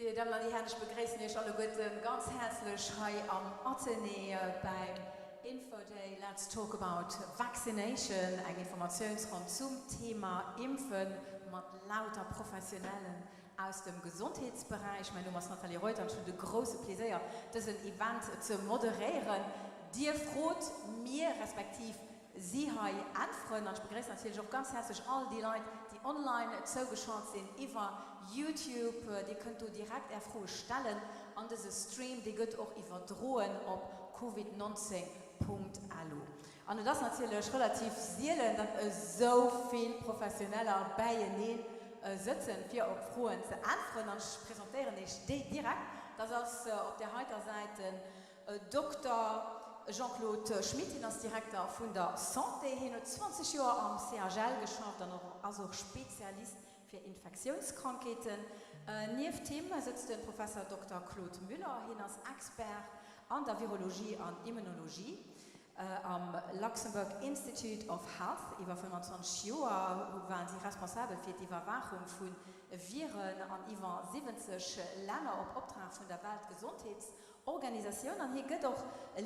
Dir Dammen an Dir Hären, ech begréissen Iech alleguerten ganz häerzlech hei am Athenée beim Infoday Let's talk about vaccination, eng Informatiounsronn zum Thema Impfen mat lauter Professionellen aus dem Gesondheetsberäich. Mäin Numm ass Nathalie Reuter an ech hunn de grousse Pleséier, dësen Event ze moderéieren. Dir frot, mir respektiv si hei äntweren. An ech begréissen natierlech och ganz häerzlech all déi Leit, déi online zougeschalt sinn iwwer Youtube. Dir kënnt do direkt Är Froe stellen an dëse Stream, dee gëtt och iwwerdroen op covid 19 Punkt lu. An et ass natierlech relativ sielen, datt esou vill Professioneller bäienee sëtzen, fir op Froen ze äntweren. An ech presentéieren Iech déi direkt. Dat ass op där heiter Säit den Dokter Jean-Claude Schmit, hien ass Direkter vun der Santé. Hien huet 20 Joer am CHL geschafft an ass och Spezialist fir Infektiounskrankheeten. Nieft him sëtzt de Professer Dokter Claude Müller. Hien ass Expert an der Virologie an Immunologie am Luxembourg Institute of Health. Iwwer 25 Joer waren si responsabel fir d'Iwwerwaachung vu Viren an iwwer 70 Länner op Optrag vun der Weltgesondheetsorganisatioun. Organisatioun an hie gëtt och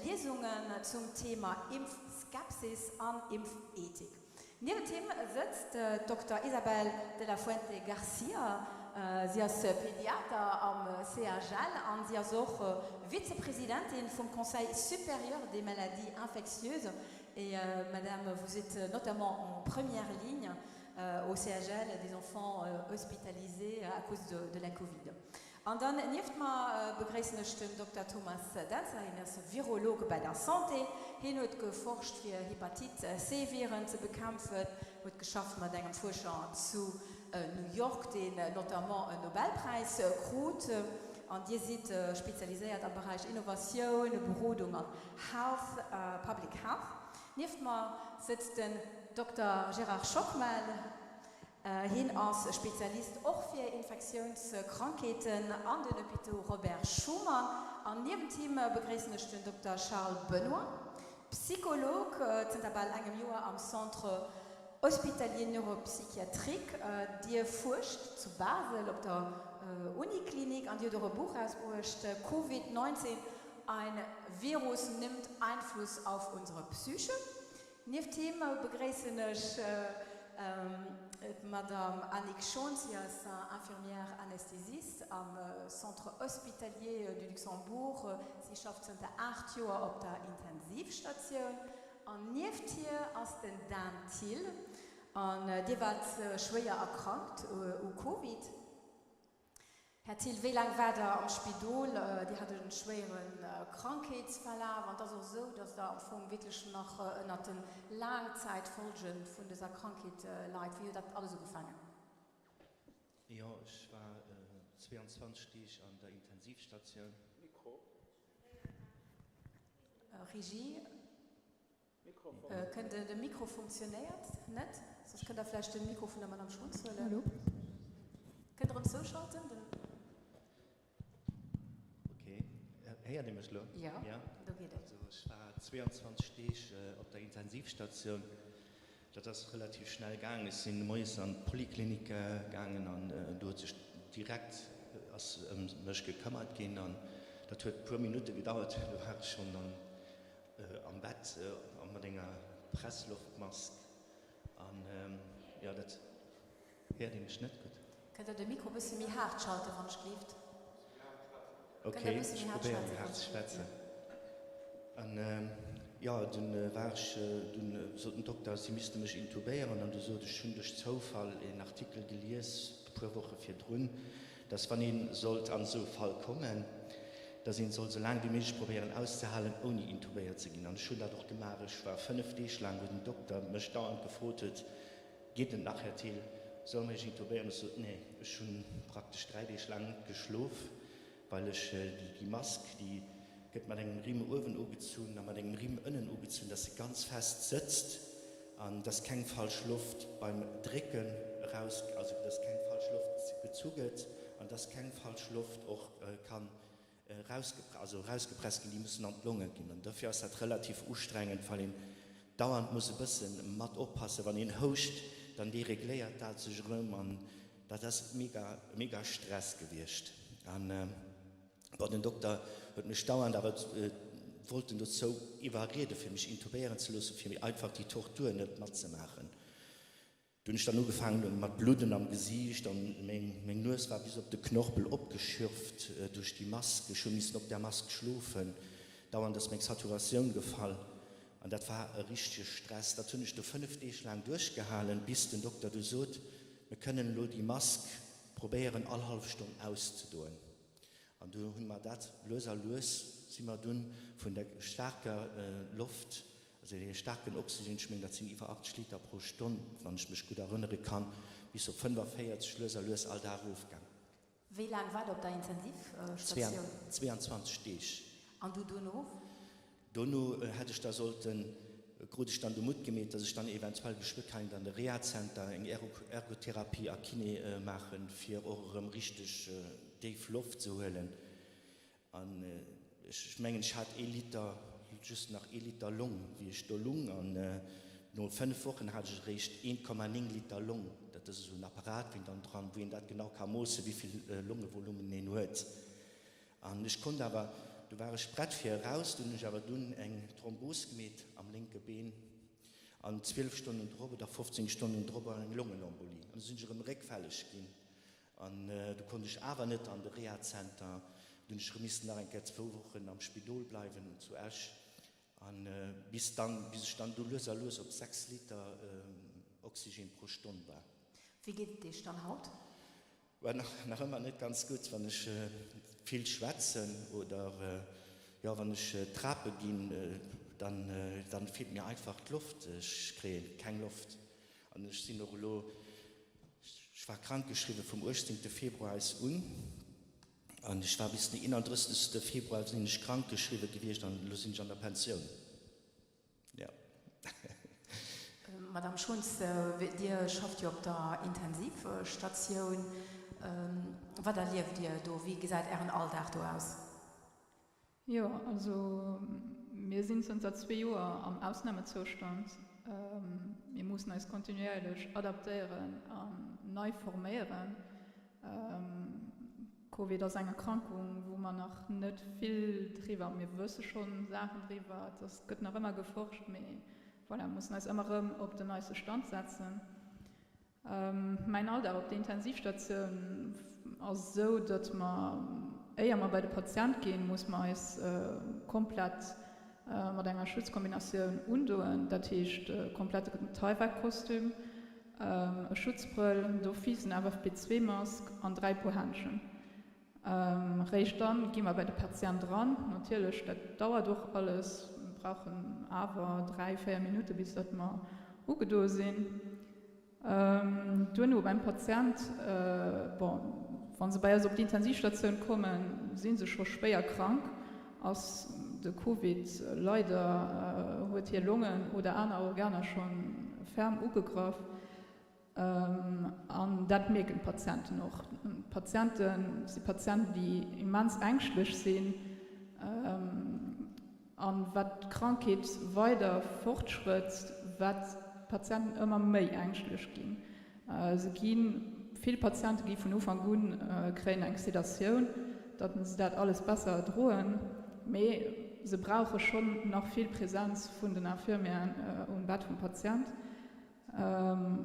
Liesungen zum Thema Impfskepsis an Impfethik. Niewent him sëtzt d'Dokter Isabel de la Fuente Garcia. Si ass Pediater am CHL an si ass och Vizepresidentin vum Conseil supérieur des maladies infectieuses. Et Madame, vous êtes notamment en première ligne au CHL des enfants hospitalisés à cause de la Covid. An dann nieft mer begréissen ech den Dokter Thomas Dentzer. Hien ass Virologue bei der Santé. Hien huet geforscht fir Hepatite C Viren ze bekämpfen, huet geschafft mat engem Fuerscher zu New York, deen notamment en Nobelpräis krut. An Dir sidd spezialiséiert am Beräich Innovatioun, Berodung an Health, Public Health. Nieft mer sëtzt den Dokter Gérard Schockmel. Hien ass Spezialist och fir Infektiounskrankheeten an den Hôpitaux Robert Schuman. An niewent him begréissen ech den Dokter Charles Benoy, Psycholog, zënter bal engem Joer am Centre Hospitalier Neuropsychiatrique. Dir fuerscht zu Basel op der Uniklinik an Dir hutt och e Buch erausbruecht, Covid 19, Ein Virus nimmt Einfluss auf unsere Psyche. Nieft him begréissen ech d'Madame Annick Schon. Si ass Infirmière anesthésiste am Centre Hospitalier du Luxembourg. Si schafft zënter 8 Joer op der Intensivstatioun. An nieft hir ass den Dan Thill. An Dir waart schwéier erkrankt u Covid. Här Thill, wéi laang waart Der am Spidol? Dir hat e schwéiere Krankheetsverlaf an et ass och esou, datt Der am Fong wierklech nach ënnert de Laangzäitfolge vun dëser Krankheet leit. Wéi huet dat alles ugefaangen? Jo, ech war 22 Deeg an der Intensivstatioun. Mikro. Regie. Kënnt de Mikro funktionéiert net, soss kënnt der vläicht de Mikro vun der Madame Schultz huelen. Kënnt der en zouschalten? Den. Ok, héiert Dir mech elo? Jo, do geet et. Also ech war 22 Deeg op der Intensivstatioun. Dat ass relativ schnell gaangen. Ech sinn moies an d'Poliklinik gaangen an do huet sech direkt ass ëm mech gekëmmert ginn an dat huet puer Minutte gedauert, do war ech schonn an Am Bett a mat enger Pressloftmask an jo dat héiert ee mech net gutt. Kënnt der de Mikro bësse méi haart schalten wann ech gleeft? Ok, ech probéieren méi haart ze schwätzen. An jo dunn war ech, dunn sot den Dokter si misste mech intubéieren an du sot ech, hunn duerch Zoufall een Artikel gelies e puer Woche virdrun, dass wann ee sollt an esou e Fall kommen, dass een soll sou laang wéi méiglech probéieren auszehalen ouni intubéiert ze ginn. An ech hunn dat och gemaach. Ech war 5 Deeg laang, wou den Dokter mech dauernd gefrot huet, Geet et nach, Här Thill? Solle mer Iech intubéieren? Ech sot, Nee. Ech hu praktesch 3 Deeg laang net geschlof, well ech déi Mask, déi gëtt mat engem Rimm uewen ugezunn a mat engem Rimm ënnen ugezunn, dass se ganz fest sëtzt an dass keng falsch Loft beim Drécken eraus, also dass keng falsch Loft gezu gëtt an dass keng falsch Loft och kann also erausgepresst ginn, déi mussen an d'Longe ginn. An dofir ass dat relativ ustrengend, well een dauernd muss e bësse mat oppassen. Wann een houscht, dann deregléiert dat sech erëm an dat ass mega, mega Stress gewiescht. An bon, den Dokter huet mech dauernd awer wollt en dozou iwwerriede fir mech intubéieren ze loossen, fir mir einfach déi Tortur net matzemaachen. Du hunn ech dann ugefaangen mat Bludden am Gesiicht an meng Nues war bis op de Knorpel opgeschürft duerch déi Mask. Ech hu missen op där Mask schlofen. Dauernd ass meng Saturatioun gefall an dat war e richtege Stress. Dat hunn ech du 5 Deeg laang duerchgehalen, bis den Dokter du sot, mir kënnen elo déi Mask probéieren all hallef Stonn auszedoen. An du hunn mer dat lues a lues si mer dunn vun der staarker Loft, also dee staarken Oxygen, ech mengen dat sinn iwwer 80 Liter pro Stonn, wann ech mech gutt erënnere kann, bis op 45 lues a lues all Dag erofgaang. Wéi laang war der op der Intensivstatioun? 22 Deeg. An du dono? Dono hätt ech da sollten, krut ech dann de Mutt gemeet, dass ech dann eventuell geschwë keint an de Rehazenter eng Ergotherapie a Kiné maachen, fir och erëm richteg déif Loft ze huelen. An ech mengen, ech hat ee Liter, just nach ee Liter Long, wéi ech do lung. An no 5 Wochen hat ech eréischt 1,9 Liter Long. Dat ass esou en Apparat, wou een dann dran, wou een dat genau ka moossen, wéi vill Longevolumen een huet. An ech konnt awer, du war ech prett fir eraus, du hunn ech awer dunn eng Thrombos gemeet am lénke Been an 12 Stonnen drop oder 15 Stonnen drop eng Longenembolie. An du sinn ech erëm réckfälleg ginn an du konnt ech awer net an de Rehazenter. Du hunn ech erëm missen nach eng Kéier zwou Wochen am Spidol bleiwen zu Esch an bis dann, bis ech dann du lues a lues op 6 Liter Oxygen pro Stonn war. Wéi geet et Iech dann haut? War nach ëmmer net ganz gutt, wann ech vill schwätzen oder jo wann ech Trape ginn, dann dann feelt mir einfach d'Loft, ech kréien keng Loft an ech sinn och elo, ech war krank geschriwwe vum 18 Februar aus un an ech war bis den 31 Februar sinn ech krank geschriwwe gewiescht an elo sinn ech an der Pensioun. Jo. Madame Schunz, Dir schafft jo op der Intensivstatioun. Wat erlieft Dir do? Wéi gesäit Ären Alldag do aus? Jo, also mir sinn zënter zwee Joer am Ausnamezoustand. Mir mussen eis kontinuéierlech adaptéieren an nei forméieren. Covid ass eng Erkrankung, wou mer nach net vill driwwer, mir wësse schonn Saachen driwwer, et ass, gëtt nach ëmmer geforscht, mee voilà, mussen eis ëmmer erëm op den neiste Stand setzen. Mäin Alldag op der Intensivstatioun ass esou, datt mer, éier mer bei de Patient ginn, musse mer eis komplett mat enger Schutzkombinatioun undoen, dat heescht komplette Tyvek-Kostüm, E Schutzbrëll, d'office en FFP2-Mask an 3 Puer Händschen. Réischt dann gi mer bei de Patient eran. Natierlech, dat dauert och alles, mir brauchen awer 3, 4 Minutte bis datt mer ugedoe sinn. Duerno beim Patient, bon, wa se bei eis op d'Intensivstatioun kommen, si se scho schwéier krank, ass de Covid leider huet hir Longen oder aner Organer scho ferm ugegraff. An dat mierken d'Patienten och. D'Patiente si Patienten, déi immens ängschtlech sinn. A wat d'Krankheet weider fortschrëtt, wat d'Patienten ëmmer méi ängschtlech ginn. Se ginn, vill Patiente gi vun Ufank un, kréien eng Sedatioun, datt se dat alles besser erdroen, mee se brauche schonn nach vill Präsenz vun den Infirmieren um Bett vum Patient.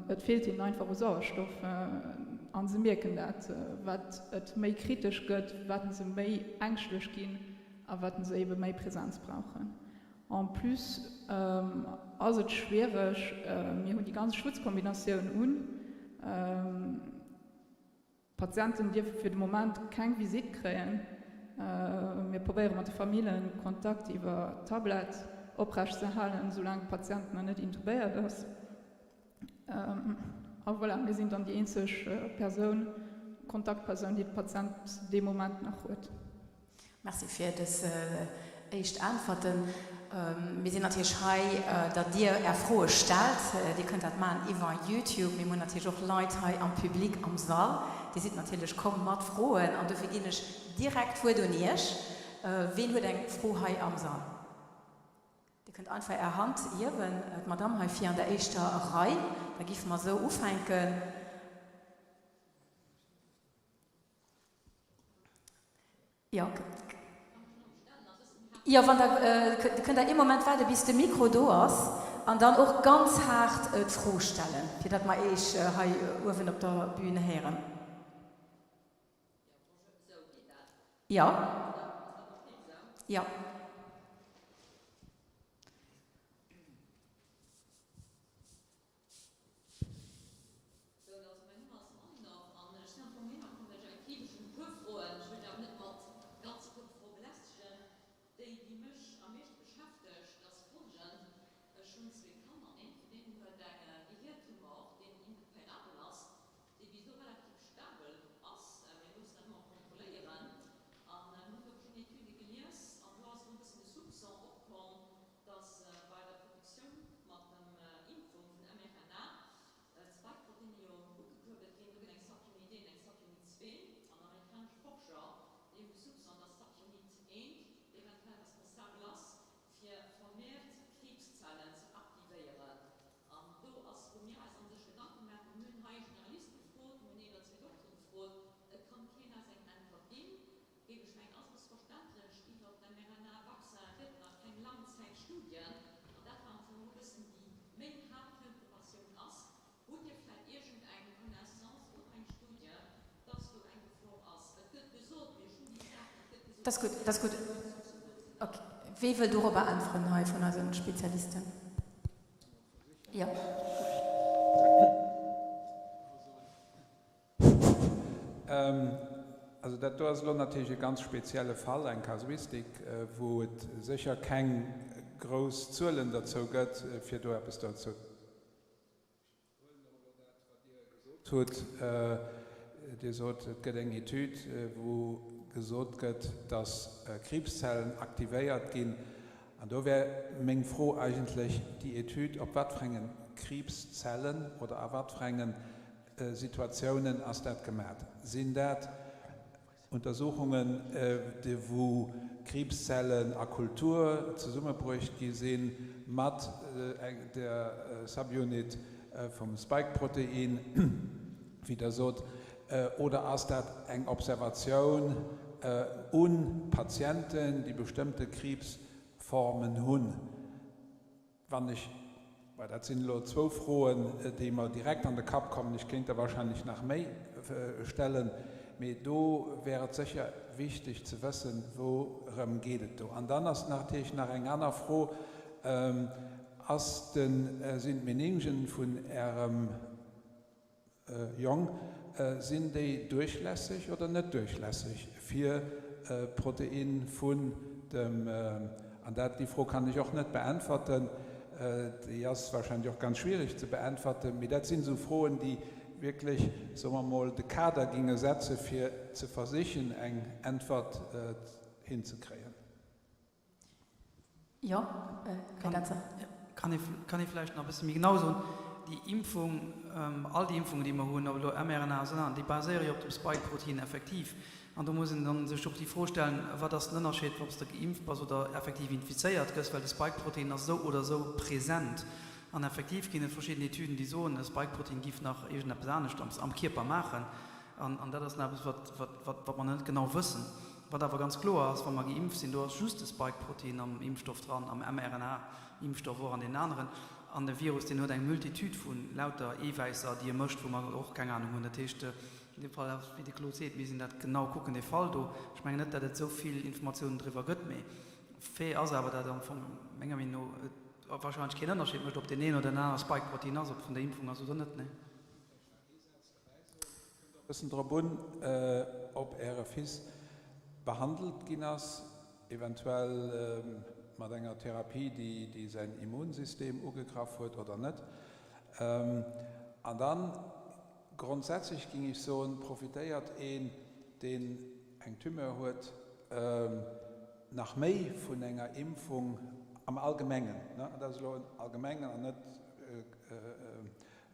Et feelt hinnen einfach u Sauerstoff a se mierken dat. Wat et méi kritesch gëtt, wat se méi ängschtlech ginn a wat se ebe méi Präsenz brauchen. En plus ass et schwiereg, mir hunn déi ganz Schutzkombinatioun un. D'Patienten dierfe fir de Moment keng Visitt kréien. Mir probéiere mat de Famillen Kontakt iwwer Tablett oprecht ze halen, soulaang de Patient nach net intubéiert ass. A voilà, mir sinn dann déi eenzeg Persoun, Kontaktpersoun, déi de Patient dee Moment nach huet. Merci fir dës éischt Äntwerten. Mir sinn natierlech hei, datt Dir Är Froe stellt. Dir kënnt dat maachen iwwer Youtube. Mir hunn natierlech och Leit hei am Public am Sall. Dir sidd natierlech komm mat Froen an dofir ginn ech direkt d'Wuert un Iech. Ween huet eng Fro hei am Sall? Dir kënnt einfach Är Hand hiewen. D'Madamm hei vir an der éischter Rei. Da géife mer esou ufänken. Jo. Jo, wann der, kënnt der ee Moment waarde bis de Mikro do ass an dann och ganz haart d'Fro stellen, fir datt mer Iech hei uewen op der Bühn héieren. Jo. Jo. Sou, also mäin Numm ass Marinov an ech sinn am Fong heihinner komm, well ech effektiv, ech hunn e puer Froen, ech wëll déi awer net mat ganz e puer Froe belästegen. Déi, déi mech am meeschte beschäftegt, ass folgend, Ech hunn zwee Kanner an eent vun deenen huet eng Gehirtumor, deen inoperabel ass, dee bis elo relativ stabel ass. Mir loossen dat ëmmer kontrolléieren an mir hunn do verschidden Etüde gelies an do ass elo e bëssen de Soupçon opkomm, dass bei der Protektioun mat dem Impfung vun mRNA d'Spike-Proteine jo ugekuerbelt ginn. Do gëtt eng Subunit 1, eng Subunit 2 an amerikanesch Forscher, déi hunn de Soupçon, dass d'Subunit 1 eventuell responsabel ass, fir vermehrt Kriibszellen ze aktivéieren. An do ass, wou mir eis an sech Gedanke maachen. Mir hunn hei Generaliste gefrot, mir hunn een oder zwee Doktere gefrot, et kann keen eis eng Äntwert ginn. Géif ech mengen, ass et verständlech, iwwert d'mRNA-Vaccin gëtt nach keng Langzäitstudien, an dat war am Fong och e bëssen déi meng Haaptpréoccupatioun ass. Hutt Dir vläicht iergend eng Connaissance oder eng Studie, dass do eng Gefor ass? Et gëtt gesot, mee ech hunn déi Saachen, et gëtt gesot, Dat ass gutt, dat ass gutt. Ok, wee wëll dorobber äntweren hei vun eise Spezialisten? Jo. Also dat do ass elo natierlech e ganz spezielle Fall, eng Kasuistik, wou et sécher keng grouss Zuelen derzou gëtt, fir do eppes derzou. Ech huelen och elo dat, wat Dir gesot hutt. Dir sot, et gëtt eng Etüd, wou gesot gëtt, datt Kriibszellen aktivéiert ginn. An do wär meng Fro eigentlech, déi Etüd, op wat fir enge Kriibszellen oder a wat fir engen Situatiounen ass dat gemat? Sinn dat Untersuchungen, wou Kriibszellen a Kultur zesummebruecht gi si mat der Subunit vum Spike-Protein, wéi Der sot, oder ass dat eng Observatioun u Patienten, déi bestëmmte Kriibsformen hunn? Wann ech, well dat sinn elo zwou Froen, déi mer direkt an de Kapp kommen, ech kéint der wahrscheinlech nach méi stellen, mee do wär et sécher wichteg ze wëssen, wourëm geet et do. An dann ass natierlech nach eng aner Fro, Ass den, sinn d'Meningen vun Ärem Jong, sinn déi duerchlässeg oder net duerchlässeg fir d'Protein vun dem, an dat, déi Fro kann ech och net beäntwerten, déi ass wahrscheinlech och ganz schwierig ze beäntwerten, mee dat sinn esou Froen, déi wierklech, soe mer emol, de Kader ginge setze fir ze versichen eng Äntwert hinzekréien. Jo, Här Dentzer. Kann ee vläicht nach e bësse méi genau soen, déi Impfung, all déi Impfungen, déi mer hunn, ob elo mRNA oder aner, déi baséiere jo op dem Spike-Protein effektiv. An do muss een dann sech och déi Fro stellen, Wat ass den Ënnerscheed, ob s de geimpft bass oder effektiv infizéiert gëss? Well de Spike-Protein ass esou oder esou present. An effektiv ginn et verschidden Etüden, déi soen, e Spike-Protein giff nach iergendeppes anescht am Kierper maachen. An dat ass nach eppes, wat wat mer nach net genau wëssen. Wat awer ganz kloer ass, wa mer geimpft sinn, do ass just de Spike-Protein am Impfstoff dran, am mRNA-Impfstoff, och an deenen aneren. An de Virus, deen huet eng Multitude vu lauter Eewäisser, déi e mécht, wou mer och keng Anung hunn. Dat heescht, an deem Fall, wéi de Claude seet, misst een dat genau kucken, dee Fall do. Ech mengen net, datt et esou vill Informatiounen driwwer gëtt, mee Fait ass awer, datt am Fong, menger Meenung no, et wahrscheinlech keen Ënnerscheed mécht, ob deen een oder den anere Spike-Protein ass, ob vun der Impfung ass oder net. Kënnt och e bëssen drop un, ob Äre Fils behandelt ginn ass, eventuell mat enger Therapie, déi säin Immunsystem ugegraff huet oder net. An dann, grondsätzlech géing ech soen, profitéiert een, deen eng Tumeur huet, nach méi vun enger Impfung am Allgemengen, dat ass elo en Allgemengen an net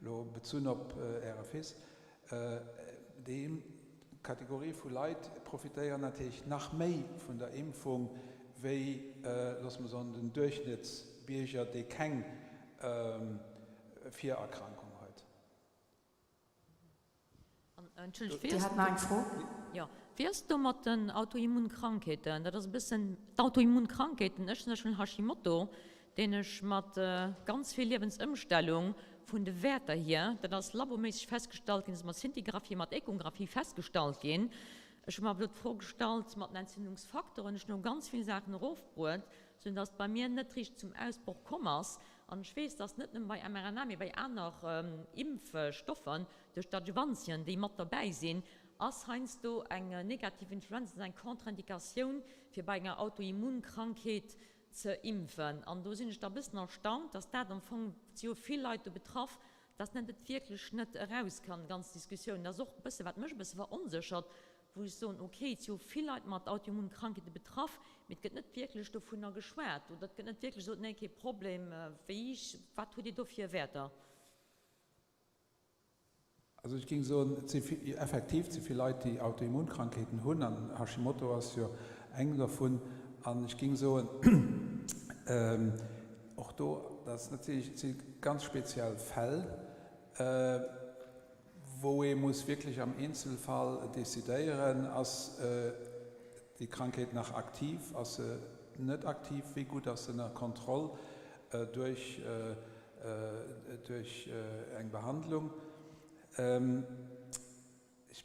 Elo bezunn op Äre Fils, déi Kategorie vu Leit profitéieren natierlech nach méi vun der Impfung wéi, loosse mer soen, den Duerchschnëttsbierger, dee keng Virerkrankung huet. Dir hat nach eng Fro? Jo. Wéi ass et do mat den Autoimmunkrankheeten? Dat ass e bëssen, d'Autoimmunkrankheeten, ech zum Beispill hunn Hashimoto, deen ech mat ganz vill Liewensëmstellung vun de Wäerter hier, dat ass laboméisseg festgestallt ginn, dat ass mat Szintigraphie, mat Echographie festgestallt ginn. Ech hu mer awer elo d'Fro gestallt mat den Entzündungsfaktoren, ech hunn elo ganz vill Saachen erofbruet, sou dass et bei mir net richteg zum Ausbroch komm ass. An ech weess, dass net nëmme bei mRNA, mee bei aner Impfstoffen duerch d'Adjuvantien, déi mat derbäi sinn, ass heiansdo eng negativ Influenz, also eng Contre-indicatioun, fir bei enger Autoimmunkrankheet ze impfen. An do sinn ech da e bëssen erstaunt, dass dat am Fong, et si jo vill Leit do betraff, dass net et wierklech net erauskam, déi ganz Diskussioun. Dat ass och e bësse wat mech e bësse veronséchert, wou ech soen, okay, et si jo vill Leit mat Autoimmunkrankheete betraff, mee et gëtt net wierklech dovunner geschwat oder et gëtt net wierklech gesot, nee, kee Problem. Wéi, wat hutt Dir do fir Wäerter? Also ech géing soen, et si effektiv ze vill Leit, déi Autoimmunkrankheeten hunn, an Hashimoto ass jo eng dovun. An ech géing soen, och do, dat ass natierlech, et si ganz speziell Fäll, wou ee muss wierklech am Eenzelfall decidéieren, ass déi Krankheet nach aktiv, ass se net aktiv, wéi gutt ass se ënner Kontroll duerch duerch eng Behandlung. Ech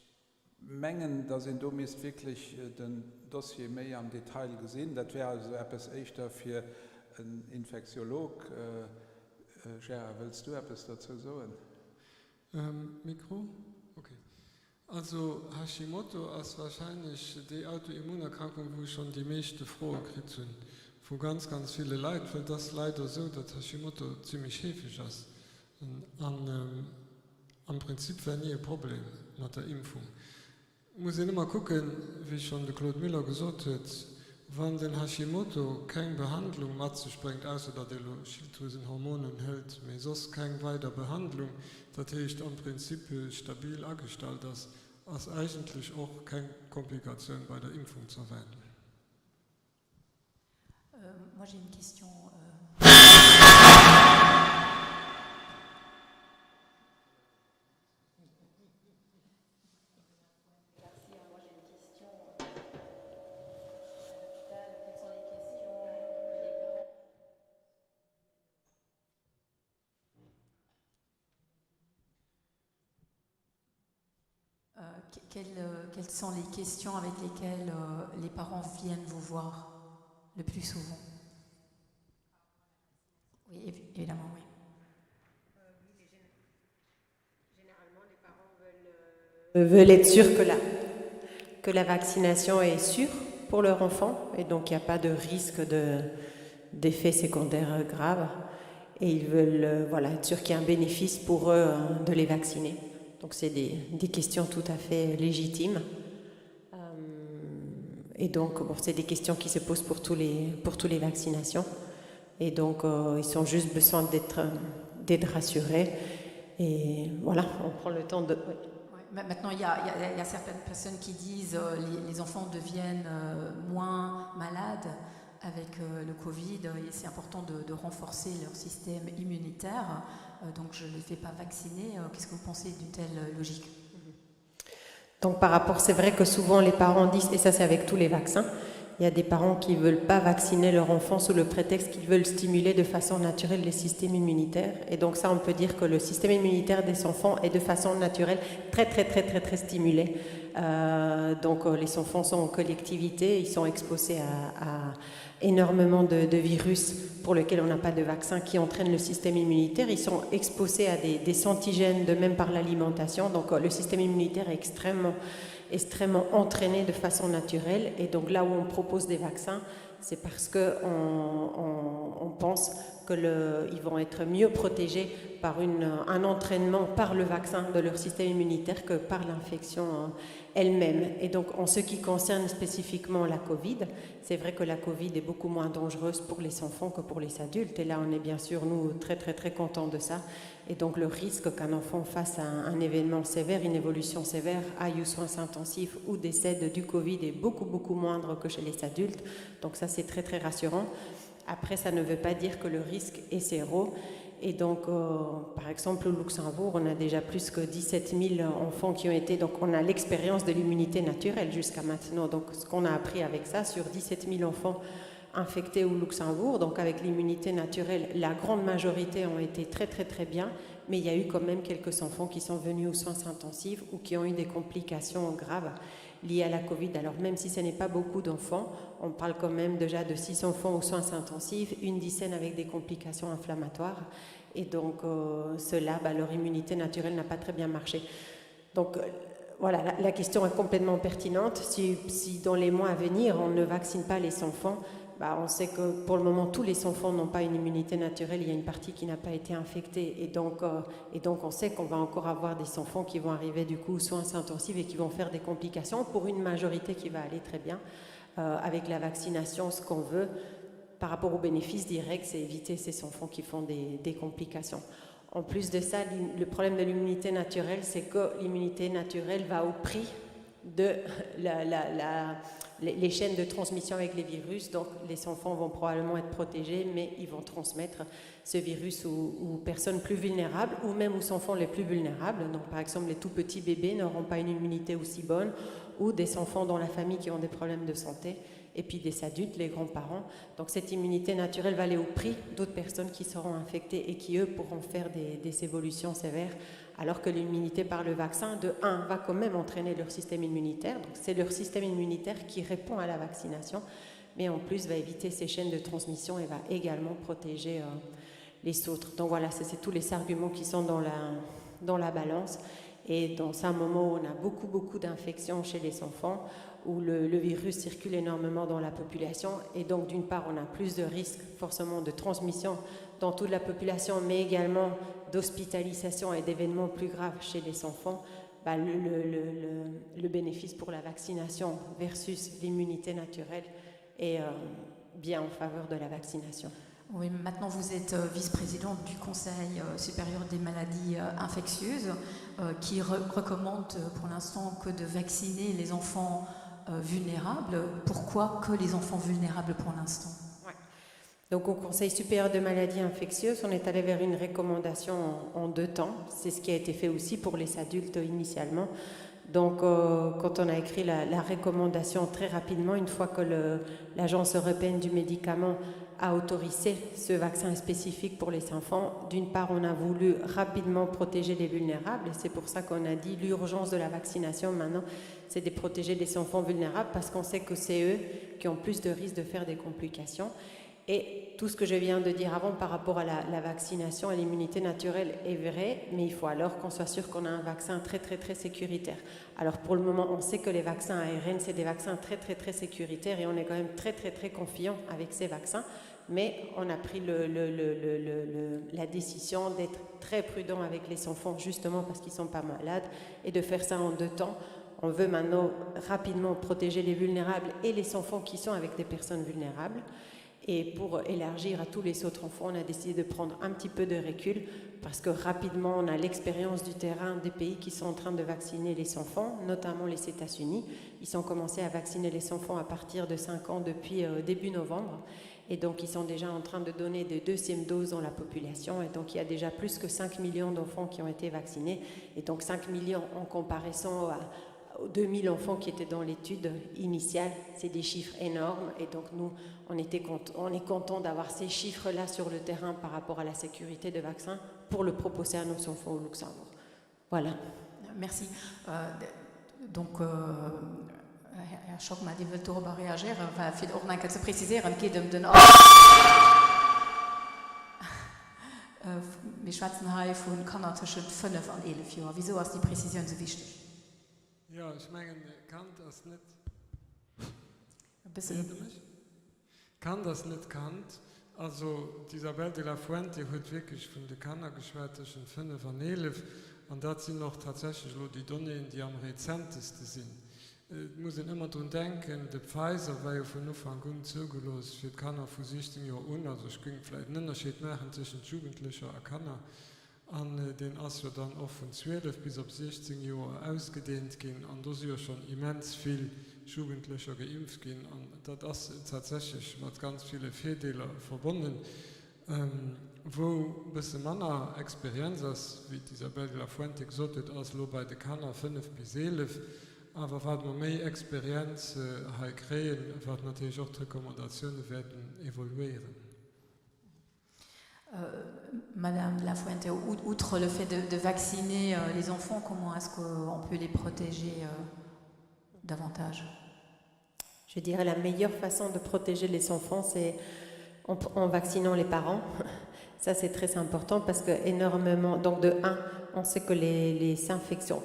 mengen, datt een do misst wierklech den Dossier méi am Detail gesinn. Dat wär also eppes éischter fir en Infektiolog. Gérard, wëlls du eppes dozou soen? Mikro? Ok. Also Hashimoto ass wahrscheinlech déi Autoimmunerkrankung, wou ech schonn déi meeschte Froe kritt hunn vu ganz, ganz ville Leit, well et ass leider esou, datt Hashimoto zimmlech heefeg ass an am Prinzip war ni e Problem mat der Impfung. Et muss een ëmmer kucken, wéi schonn de Claude Muller gesot huet, wann den Hashimoto keng Behandlung mat sech bréngt, ausser datt ee elo Schilddrüsenhormonen hëlt, mee soss keng weider Behandlung, dat heescht am Prinzip stabil agestallt ass, ass eigentlech och keng Komplikatioun bei der Impfung z'erwaarden. Moi j'ai une question. Quelles, quelles sont les questions avec lesquelles euh, les parents viennent vous voir le plus souvent Oui, évidemment, oui. Euh, veulent être sûrs que la, que la vaccination est sûre pour leur enfant et donc il n'y a pas de risque de, d'effets secondaires graves et ils veulent euh, voilà, être sûrs qu'il y a un bénéfice pour eux de les vacciner. Donc c'est des, des questions tout à fait légitimes. Euh, et donc bon, c'est des questions qui se posent pour tous les, pour tous les vaccinations. Et donc euh, ils sont juste besoin d'être d'être rassurés. Et voilà, on prend le temps de. Ouais. Maintenant, il y, a, il, y a, il y a certaines personnes qui disent euh, les, les enfants deviennent euh, moins malades avec euh, le Covid et c'est important de, de renforcer leur système immunitaire. Euh, donc je ne les fais pas vacciner. Euh, Qu'est-ce que vous pensez d'une telle logique Donc par rapport, c'est vrai que souvent les parents disent, et ça c'est avec tous les vaccins, il y a des parents qui ne veulent pas vacciner leur enfant sous le prétexte qu'ils veulent stimuler de façon naturelle les systèmes immunitaires. Et donc ça, on peut dire que le système immunitaire des enfants est de façon naturelle très très très très très stimulé. Euh, donc euh, les enfants sont en collectivité, ils sont exposés à, à énormément de, de virus pour lesquels on n'a pas de vaccin qui entraînent le système immunitaire. Ils sont exposés à des, des antigènes de même par l'alimentation. Donc euh, le système immunitaire est extrêmement, extrêmement entraîné de façon naturelle. Et donc là où on propose des vaccins, c'est parce qu'on on, on pense qu'ils vont être mieux protégés par une, un entraînement par le vaccin de leur système immunitaire que par l'infection elle-même. Et donc en ce qui concerne spécifiquement la Covid, c'est vrai que la Covid est beaucoup moins dangereuse pour les enfants que pour les adultes. Et là, on est bien sûr, nous, très très très contents de ça. Et donc le risque qu'un enfant fasse un, un événement sévère, une évolution sévère, aille aux soins intensifs ou décède du Covid est beaucoup beaucoup moindre que chez les adultes. Donc ça, c'est très très rassurant. Après, ça ne veut pas dire que le risque est zéro. Et donc, euh, par exemple, au Luxembourg, on a déjà plus que 17 000 enfants qui ont été... Donc, on a l'expérience de l'immunité naturelle jusqu'à maintenant. Donc, ce qu'on a appris avec ça, sur 17 000 enfants infectés au Luxembourg, donc avec l'immunité naturelle, la grande majorité ont été très, très, très bien. Mais il y a eu quand même quelques enfants qui sont venus aux soins intensifs ou qui ont eu des complications graves liées à la Covid. Alors même si ce n'est pas beaucoup d'enfants, on parle quand même déjà de 6 enfants aux soins intensifs, une dizaine avec des complications inflammatoires. Et donc euh, ceux-là, bah, leur immunité naturelle n'a pas très bien marché. Donc euh, voilà, la, la question est complètement pertinente. Si, si dans les mois à venir, on ne vaccine pas les enfants, bah, on sait que pour le moment, tous les enfants n'ont pas une immunité naturelle. Il y a une partie qui n'a pas été infectée. Et donc, euh, et donc on sait qu'on va encore avoir des enfants qui vont arriver du coup aux soins intensifs et qui vont faire des complications pour une majorité qui va aller très bien. Euh, avec la vaccination, ce qu'on veut par rapport aux bénéfices directs, c'est éviter ces enfants qui font des, des complications. En plus de ça, le problème de l'immunité naturelle, c'est que l'immunité naturelle va au prix de la, la, la, les chaînes de transmission avec les virus. Donc les enfants vont probablement être protégés, mais ils vont transmettre ce virus aux, aux personnes plus vulnérables ou même aux enfants les plus vulnérables. Donc par exemple, les tout petits bébés n'auront pas une immunité aussi bonne ou des enfants dans la famille qui ont des problèmes de santé et puis des adultes, les grands-parents. Donc cette immunité naturelle va aller au prix d'autres personnes qui seront infectées et qui, eux, pourront faire des, des évolutions sévères, alors que l'immunité par le vaccin, de 1, va quand même entraîner leur système immunitaire. Donc c'est leur système immunitaire qui répond à la vaccination, mais en plus va éviter ces chaînes de transmission et va également protéger euh, les autres. Donc voilà, c'est tous les arguments qui sont dans la, dans la balance. Et dans un moment où on a beaucoup, beaucoup d'infections chez les enfants, où le, le virus circule énormément dans la population, et donc d'une part, on a plus de risques forcément de transmission dans toute la population, mais également d'hospitalisation et d'événements plus graves chez les enfants, bah, le, le, le, le, le bénéfice pour la vaccination versus l'immunité naturelle est euh, bien en faveur de la vaccination. Oui, maintenant vous êtes euh, vice-présidente du Conseil euh, supérieur des maladies euh, infectieuses qui re recommande pour l'instant que de vacciner les enfants vulnérables. Pourquoi que les enfants vulnérables pour l'instant ouais. Donc au Conseil supérieur de maladies infectieuses, on est allé vers une recommandation en, en deux temps. C'est ce qui a été fait aussi pour les adultes initialement. Donc euh, quand on a écrit la, la recommandation très rapidement, une fois que l'Agence européenne du médicament a autorisé ce vaccin spécifique pour les enfants, d'une part, on a voulu rapidement protéger les vulnérables et c'est pour ça qu'on a dit l'urgence de la vaccination maintenant, c'est de protéger les enfants vulnérables parce qu'on sait que c'est eux qui ont plus de risques de faire des complications. Et tout ce que je viens de dire avant par rapport à la, la vaccination et l'immunité naturelle est vrai, mais il faut alors qu'on soit sûr qu'on a un vaccin très très très sécuritaire. Alors pour le moment, on sait que les vaccins ARN, c'est des vaccins très très très sécuritaires et on est quand même très très très confiant avec ces vaccins. Mais on a pris le, le, le, le, le, la décision d'être très prudent avec les enfants, justement parce qu'ils ne sont pas malades, et de faire ça en deux temps. On veut maintenant rapidement protéger les vulnérables et les enfants qui sont avec des personnes vulnérables. Et pour élargir à tous les autres enfants, on a décidé de prendre un petit peu de recul parce que rapidement, on a l'expérience du terrain des pays qui sont en train de vacciner les enfants, notamment les États-Unis. Ils ont commencé à vacciner les enfants à partir de 5 ans depuis euh, début novembre. Et donc, ils sont déjà en train de donner des deuxièmes doses dans la population. Et donc, il y a déjà plus que 5 millions d'enfants qui ont été vaccinés. Et donc, 5 millions en comparaison à 2000 enfants qui étaient dans l'étude initiale, c'est des chiffres énormes. Et donc nous, on, était on est content d'avoir ces chiffres-là sur le terrain par rapport à la sécurité des vaccins pour le proposer à nos enfants au Luxembourg. Voilà. Merci. Euh, donc, euh, Här Schockmar, Dir wëllt dorobber reagéieren, well fir och nach eng Kéier ze preziséieren, et geet ëm den Mir schwätzen hei vu Kanner tëschent 5 an 11 Joer. Wisou ass déi Prezisioun esou wichteg? Jo, ech mengen, Kand ass net. E bëssen. Héiert Der mech? Kand ass net Kand. Also d'Isabel de la Fuente huet wierklech vun de Kanner geschwat tëschent 5 an 11. An dat sinn och tatsächlech elo déi Donnéeën, déi am rezenteste sinn. Et muss een ëmmer drun denken, de Pfizer war jo vun Ufank un zougelooss fir d'Kanner vu 16 Joer un. Also ech géing vläicht en Ënnerscheed maachen tëschent Jugendlecher a Kanner. An deen ass jo dann och vun 12 bis op 16 Joer ausgedehnt ginn. An do si jo schonn immens vill Jugendlecher geimpft ginn. An dat ass tatsächlech mat ganz ville Virdeeler verbonnen. Wou e bësse manner Experienz ass, wéi d'Isabel de la Fuente gesot huet, ass elo bei de Kanner 5 bis 11. Awer wat mer méi Experienz hei kréien, wat natierlech och d'Recommandatioune wäerten evoluéieren. Madame de la Fuente, outre le fait de, de vacciner euh, les enfants, comment est-ce qu'on peut les protéger euh, davantage Je dirais la meilleure façon de protéger les enfants, c'est en, en vaccinant les parents. Ça, c'est très important parce que énormément. Donc, de un, on sait que les, les infections.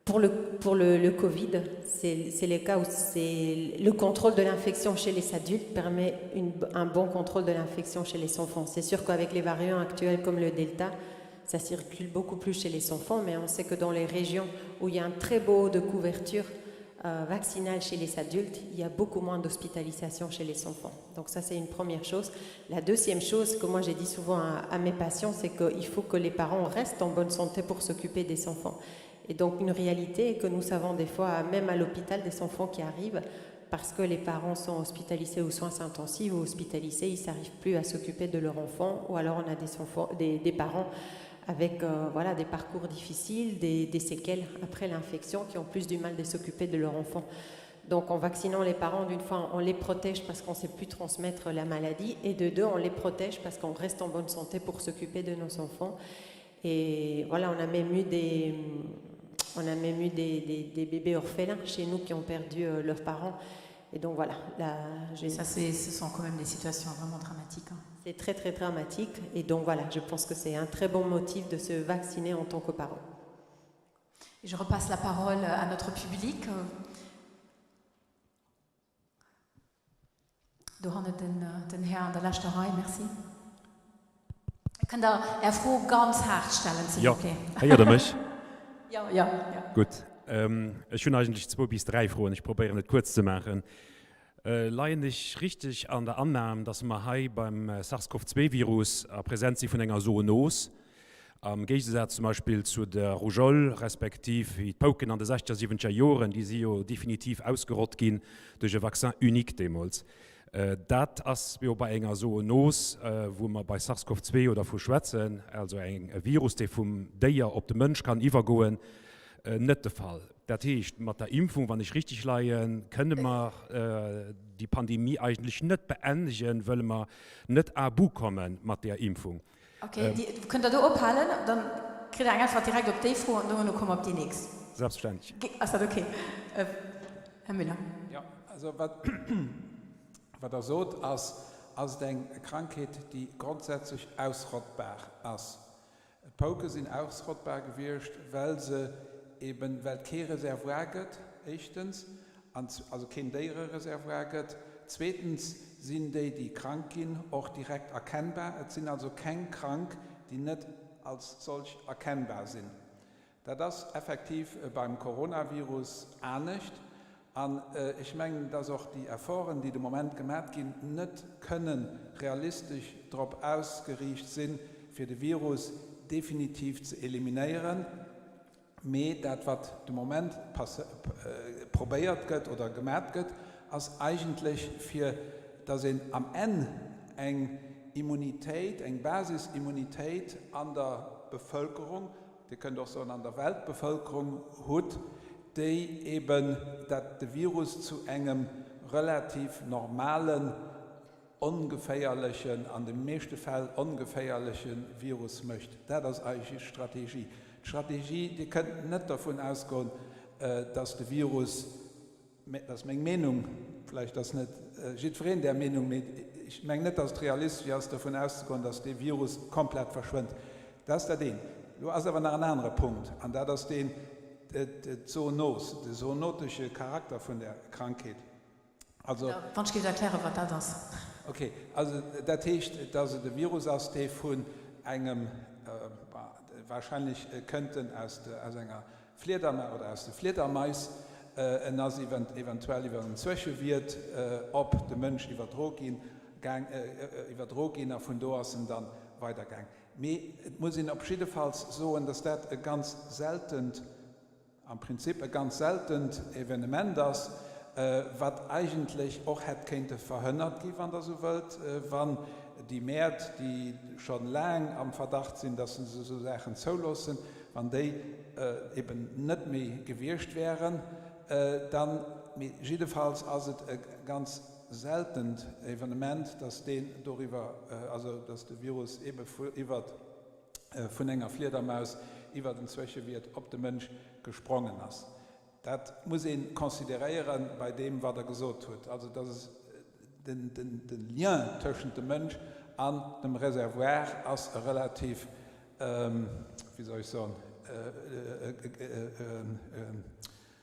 Pour le, pour le, le Covid, c'est le cas où c'est le contrôle de l'infection chez les adultes permet une, un bon contrôle de l'infection chez les enfants. C'est sûr qu'avec les variants actuels comme le Delta, ça circule beaucoup plus chez les enfants, mais on sait que dans les régions où il y a un très beau haut de couverture euh, vaccinale chez les adultes, il y a beaucoup moins d'hospitalisation chez les enfants. Donc ça, c'est une première chose. La deuxième chose que moi j'ai dit souvent à, à mes patients, c'est qu'il faut que les parents restent en bonne santé pour s'occuper des enfants. Et donc une réalité que nous savons des fois, même à l'hôpital, des enfants qui arrivent, parce que les parents sont hospitalisés aux soins intensifs ou hospitalisés, ils n'arrivent plus à s'occuper de leur enfant, ou alors on a des, enfants, des, des parents avec euh, voilà, des parcours difficiles, des, des séquelles après l'infection qui ont plus du mal de s'occuper de leur enfant. Donc en vaccinant les parents, d'une fois, on les protège parce qu'on ne sait plus transmettre la maladie, et de deux, on les protège parce qu'on reste en bonne santé pour s'occuper de nos enfants. Et voilà, on a même eu des, on a même eu des, des, des bébés orphelins chez nous qui ont perdu euh, leurs parents. Et donc voilà. Là, Ça, ce sont quand même des situations vraiment dramatiques. Hein. C'est très très dramatique. Et donc voilà, je pense que c'est un très bon motif de se vacciner en tant que parent. Je repasse la parole à notre public. Do hannen den, den Här an der leschter Rei. Merci. Kënnt Der Är Fro ganz haart stellen, s'il vous plaît. Jo, héiert Der mech? Jo, jo, jo. Gutt. Ech hunn eigentlech zwou bis dräi Froen. Ech probéieren et kuerz ze maachen. Leien ech richteg an der Annam, dass mer hei beim SARS-CoV-2-Virus a Präsenz si vun enger Zoonos, am Géigesaz zum Beispill zu der Rougeole respektiv wéi d'Pouken an de sechzeger, siwwenzeger Joren, déi si jo definitiv ausgerott ginn duerch e Vaccin unique deemools. Dat ass jo bei enger Zoonos, wou mer bei SARS-CoV-2 jo dervu schwätzen, also eng e Virus, dee vum Déier op de Mënsch kann iwwergoen, net de Fall. Dat heescht, mat der Impfung, wann ech richtig leien, kënne mer déi Pandemie eigentlech net beendegen, wëlle mer net à bout komme mat där Impfung. Ok, kënnt Der do ophalen? Dann kritt Der eng Äntwert direkt op déi Fro an dono komme mer op déi nächst. Selbstverständlech. Ass dat ok, Här Müller? Jo, also wat Der sot, ass, ass et eng Krankheet, déi grondsätzlech ausrottbar ass. D'Pouke sinn ausrottbar gewiescht, well se eben, well et kee Reservoir gëtt, éischtens, an also keen Déierereservoir gëtt. Zweetens sinn déi, déi krank ginn, och direkt erkennbar. Et sinn also keng krank, déi net als solch erkennbar sinn. Dat ass effektiv beim Coronavirus anescht. An ech mengen, dass och déi Efforten, déi de Moment gemat ginn, net kënnen realistesch drop ausgeriicht sinn, fir de Virus definitiv ze eliminéieren. Mee dat, wat de Moment probéiert gëtt oder gemat gëtt, ass eigentlech, fir dass een am Enn eng Immunitéit, eng Basisimmunitéit an der Bevëlkerung, Dir kënnt och soen an der Weltbevëlkerung hutt, déi eben dat de Virus zu engem relativ normalen, ongeféierlechen, an de meeschte Fäll ongeféierleche Virus mécht. Dat ass eigentlech d'Strategie. D'Strategie, Dir kënnt net dervun ausgoen, dass de Virus, Mä dat ass meng Meenung, vläicht ass net jiddwereen där Meenung, mee ech mengen net, datt et realistesch ass, dovun auszegoen, datt dee Virus komplett verschwënnt. Dat ass dat eent. Elo ass awer nach en anere Punkt, an dat ass deen, d'Zoonos, de zoonotesche Charakter vun där Krankheet. Also. Wann ech géif erklären, wat dat ass. Okay, also dat heescht, datt et e Virus ass, dee vun engem, wahrscheinlech kënnt en aus enger Fliederma oder aus de Fliedermais. En ass eventuell iwwer en Zwëschewiert op de Mënsch iwwerdro ginn, gaang, iwwerdro ginn a vun do ass en dann weidergaang. Mee et muss een op jiddefalls soen, dass dat e ganz seltent, am Prinzip e ganz seltent Evenement ass, wat eigentlech och hätt kéinte verhënnert gi, wann Der esou wëllt, wann. déi Mäert, déi scho laang am Verdacht sinn, dass se esou Saachen zouloossen, wann déi eben net méi gewiescht wären, dann, mee jiddefalls ass et e ganz seltent Evenement, dass deen doriwwer, also dass de Virus ebe iwwer vun enger Fliedermaus iwwer en Zwëschewiert op de Mënsch gesprongen ass. Dat muss ee consideréiere bei deem, wat Der gesot hutt, also dass de Lien tëschent dem Mënsch an dem Reservoir ass e relativ, wéi soll ech soen,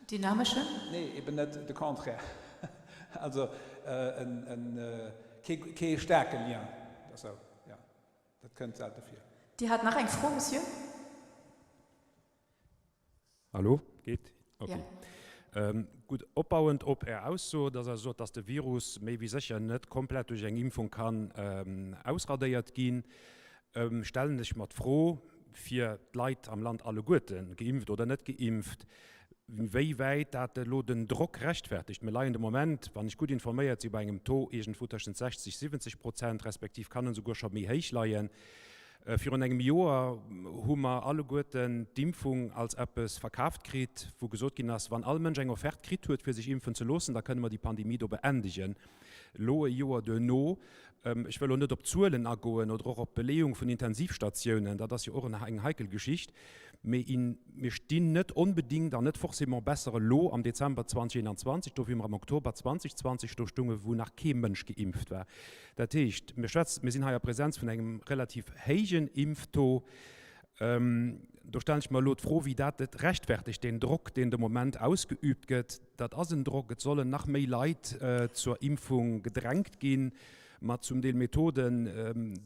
Dynameschen? Nee, eben net, de Contraire, also kee staarke Lien. Esou, jo, dat kënnt selte vir. Dir hat nach eng Fro, Monsieur? Hallo? Geet? Okay. Gutt, opbauend op Är Ausso, dass Der sot, dass de Virus méi wéi sécher net komplett duerch eng Impfung kann ausradéiert ginn, stellen ech mer d'Fro fir d'Leit am Land alleguerten, geimpft oder net geimpft, wéi wäit dat elo den Drock rechtfertigt. Mir leien de Moment, wann ech gutt informéiert si, bei engem Taux iergendwou tëschent 60, 70 Prozent, respektiv kann en esouguer scho méi héich leien. Virun engem Joer hu mer alleguerten d'Impfung als eppes verkaaft kritt, wou gesot ginn ass, wann all Mënsch eng Offerte kritt huet, fir sech impfen ze loossen, da kënne mer déi Pandemie do beendegen. Elo e Joer duerno, ech wëll elo net op d'Zuelen agoen oder och op d'Beleeung vun Intensivstatiounen, dat ass jo och eng heikel Geschicht, mee mir stinn net onbedingt an net forcément besser elo am Dezember 2021 do, wéi mer am Oktober 2020 do stungen, wou nach kee Mënsch geimpft war. Dat heescht, mir schwätzen, mir sinn hei a Präsenz vun engem relativ héijen Impftaux. Do stellen ech mer elo d'Fro, wéi dat et rechtfertigt, deen Drock, deen de Moment ausgeübt gëtt. Dat ass en Drock. Et sollen nach méi Leit zur Impfung gedrängt ginn, mat zum Deel Methoden,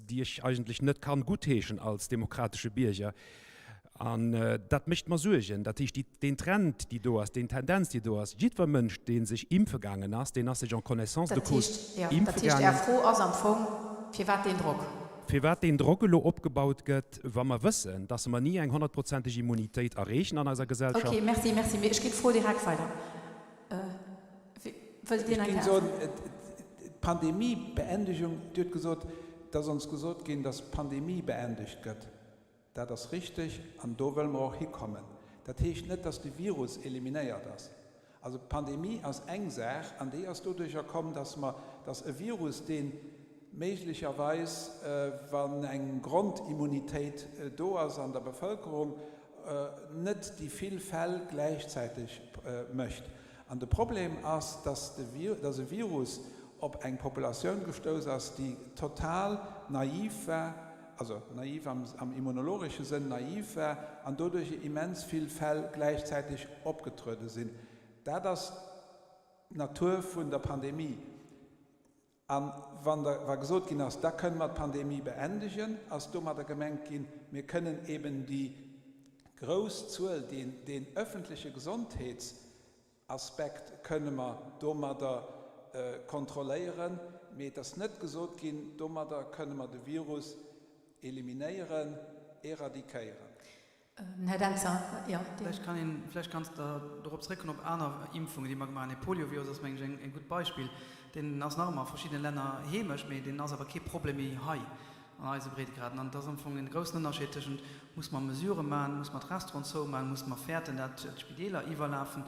déi ech eigentlech net kann guttheeschen als demokratesche Bierger. An dat mécht mer Suergen. Dat heescht, déi, deen Trend, déi do ass, déi Tendenz, déi do ass, jiddwer Mënsch, dee sech impfe gaangen ass, deen ass sech en connaissance de cause impfe gaangen. Dat heescht, Är Fro ass am Fong, Firwat deen Drock? Firwat deen Drock elo opgebaut gëtt, wa mer wëssen, dass mer ni eng honnertprozenteg Immunitéit erreechen an eiser Gesellschaft. Okay, merci, merci. Mee ech ginn d'Fro direkt weider. Wëllt Dir nach eng Kéier äntweren? Ech géing soen, d'Pandemiebeendegung, Dir hutt gesot, et ass ons gesot ginn, dass d'Pandemie beendegt gëtt. Dat ass richteg an do wëlle mer och hikommen. Dat heescht net, dass de Virus eliminéiert ass. Also d'Pandemie ass eng Saach an déi ass doduercher komm, dass mer, dass e Virus, dee méiglecherweis, wann eng Grondimmunitéit do ass an der Bevëlkerung, net déi vill Fäll gläichzäiteg mécht. An de Problem ass, dass de, dass e Virus op eng Populatioun gestouss ass, déi total naiv war, also naiv am immunologesche Sënn naiv war an doduerch immens vill Fäll gläichzäiteg opgetruede sinn. Dat ass d'Natur vun der Pandemie. A wann da wa gesot ginn ass, da kënne mer d'Pandemie beendegen, ass domadder gemengt ginn, mir kënnen eben déi grouss Zuel, deen deen öffentleche Gesondheets Aspekt kënne mer domadder kontrolléieren, mee et ass net gesot ginn, domadder kënne mer de Virus eliminéieren, éradiquéieren. Här Dentzer, jo, Dir. Vläicht kann een, vläicht kanns Der dorop zréckkommen op aner Impfungen, déi mer gemaach hunn. De Poliovirus ass, mengen ech, e gutt Beispill. Deen ass nach ëmmer a verschiddene Länner heemesch, mee deen ass awer kee Problem méi hei an eise Breedegraden. An et ass am Fong en groussen Ënnerscheed tëschent, Muss mer Mesurë maachen, muss mer d'Restauranten zoumaachen, muss mer fäerten, dat d'Spideeler iwwerlafen,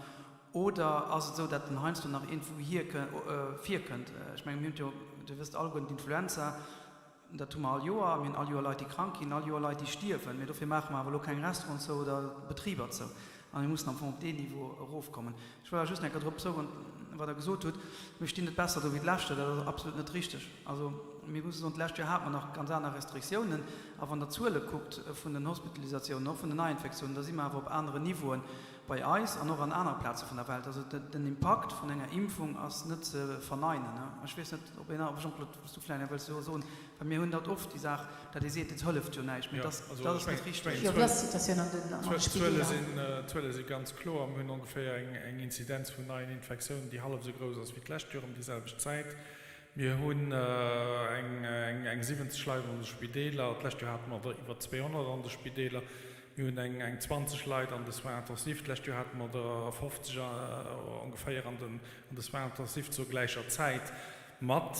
oder ass et esou, dat en heiansdo nach iergendwou hier virkënnt? Ech menge mir hunn jo, Dir wësst alleguerten, d'Influenza, dat hu mer all Joer, mir hunn all Joer Leit, déi krank ginn, all Joer Leit, déi stierwen, mee dofir maache mer awer elo keng Restauranten zou oder Betriber zou. A mir mussen am Fong op deen Niveau erofkommen. Ech wëll awer just eng Kéier drop zougoen, wat Der gesot hutt, Mir stinn net besser do wéi d'lescht Joer. Dat ass absolut net richteg. Also, mir musse soen, d'lescht Joer hate mer nach ganz aner Restriktiounen. A wann Der d'Zuele kuckt vun den Hospitalisatiounen, och vun den Neiinfektiounen, da si mer awer op aneren Niveauen bei eis an och an anere Plaze vun der Welt. Also den Impakt vun enger Impfung ass net ze verneinen. Ech weess net, ob een, Jean-Claude, s du vläicht nach wëlls soen, well mir hunn dat oft, déi Saach, dat ee seet, et hëlleft jo näischt, mee dat ass net richteg. Jo, wéi ass d'Situatioun an de Spideeler? D'Zuele si ganz kloer. Mir hunn ongeféier eng Inzidenz vun neien Infektiounen, déi hallef esou grouss ass wéi d'lescht Joer ëm déi selwecht Zäit. Mir hunn eng 70 Leit an de Spideeler. D'lescht Joer hate mer der iwwer 200 an de Spideeler. Mir hunn eng 20 Leit an de Soins intensifs. D'lescht Joer hate mer der 50 ongeféier an de Soins intensifs zur gläicher Zäit. Mat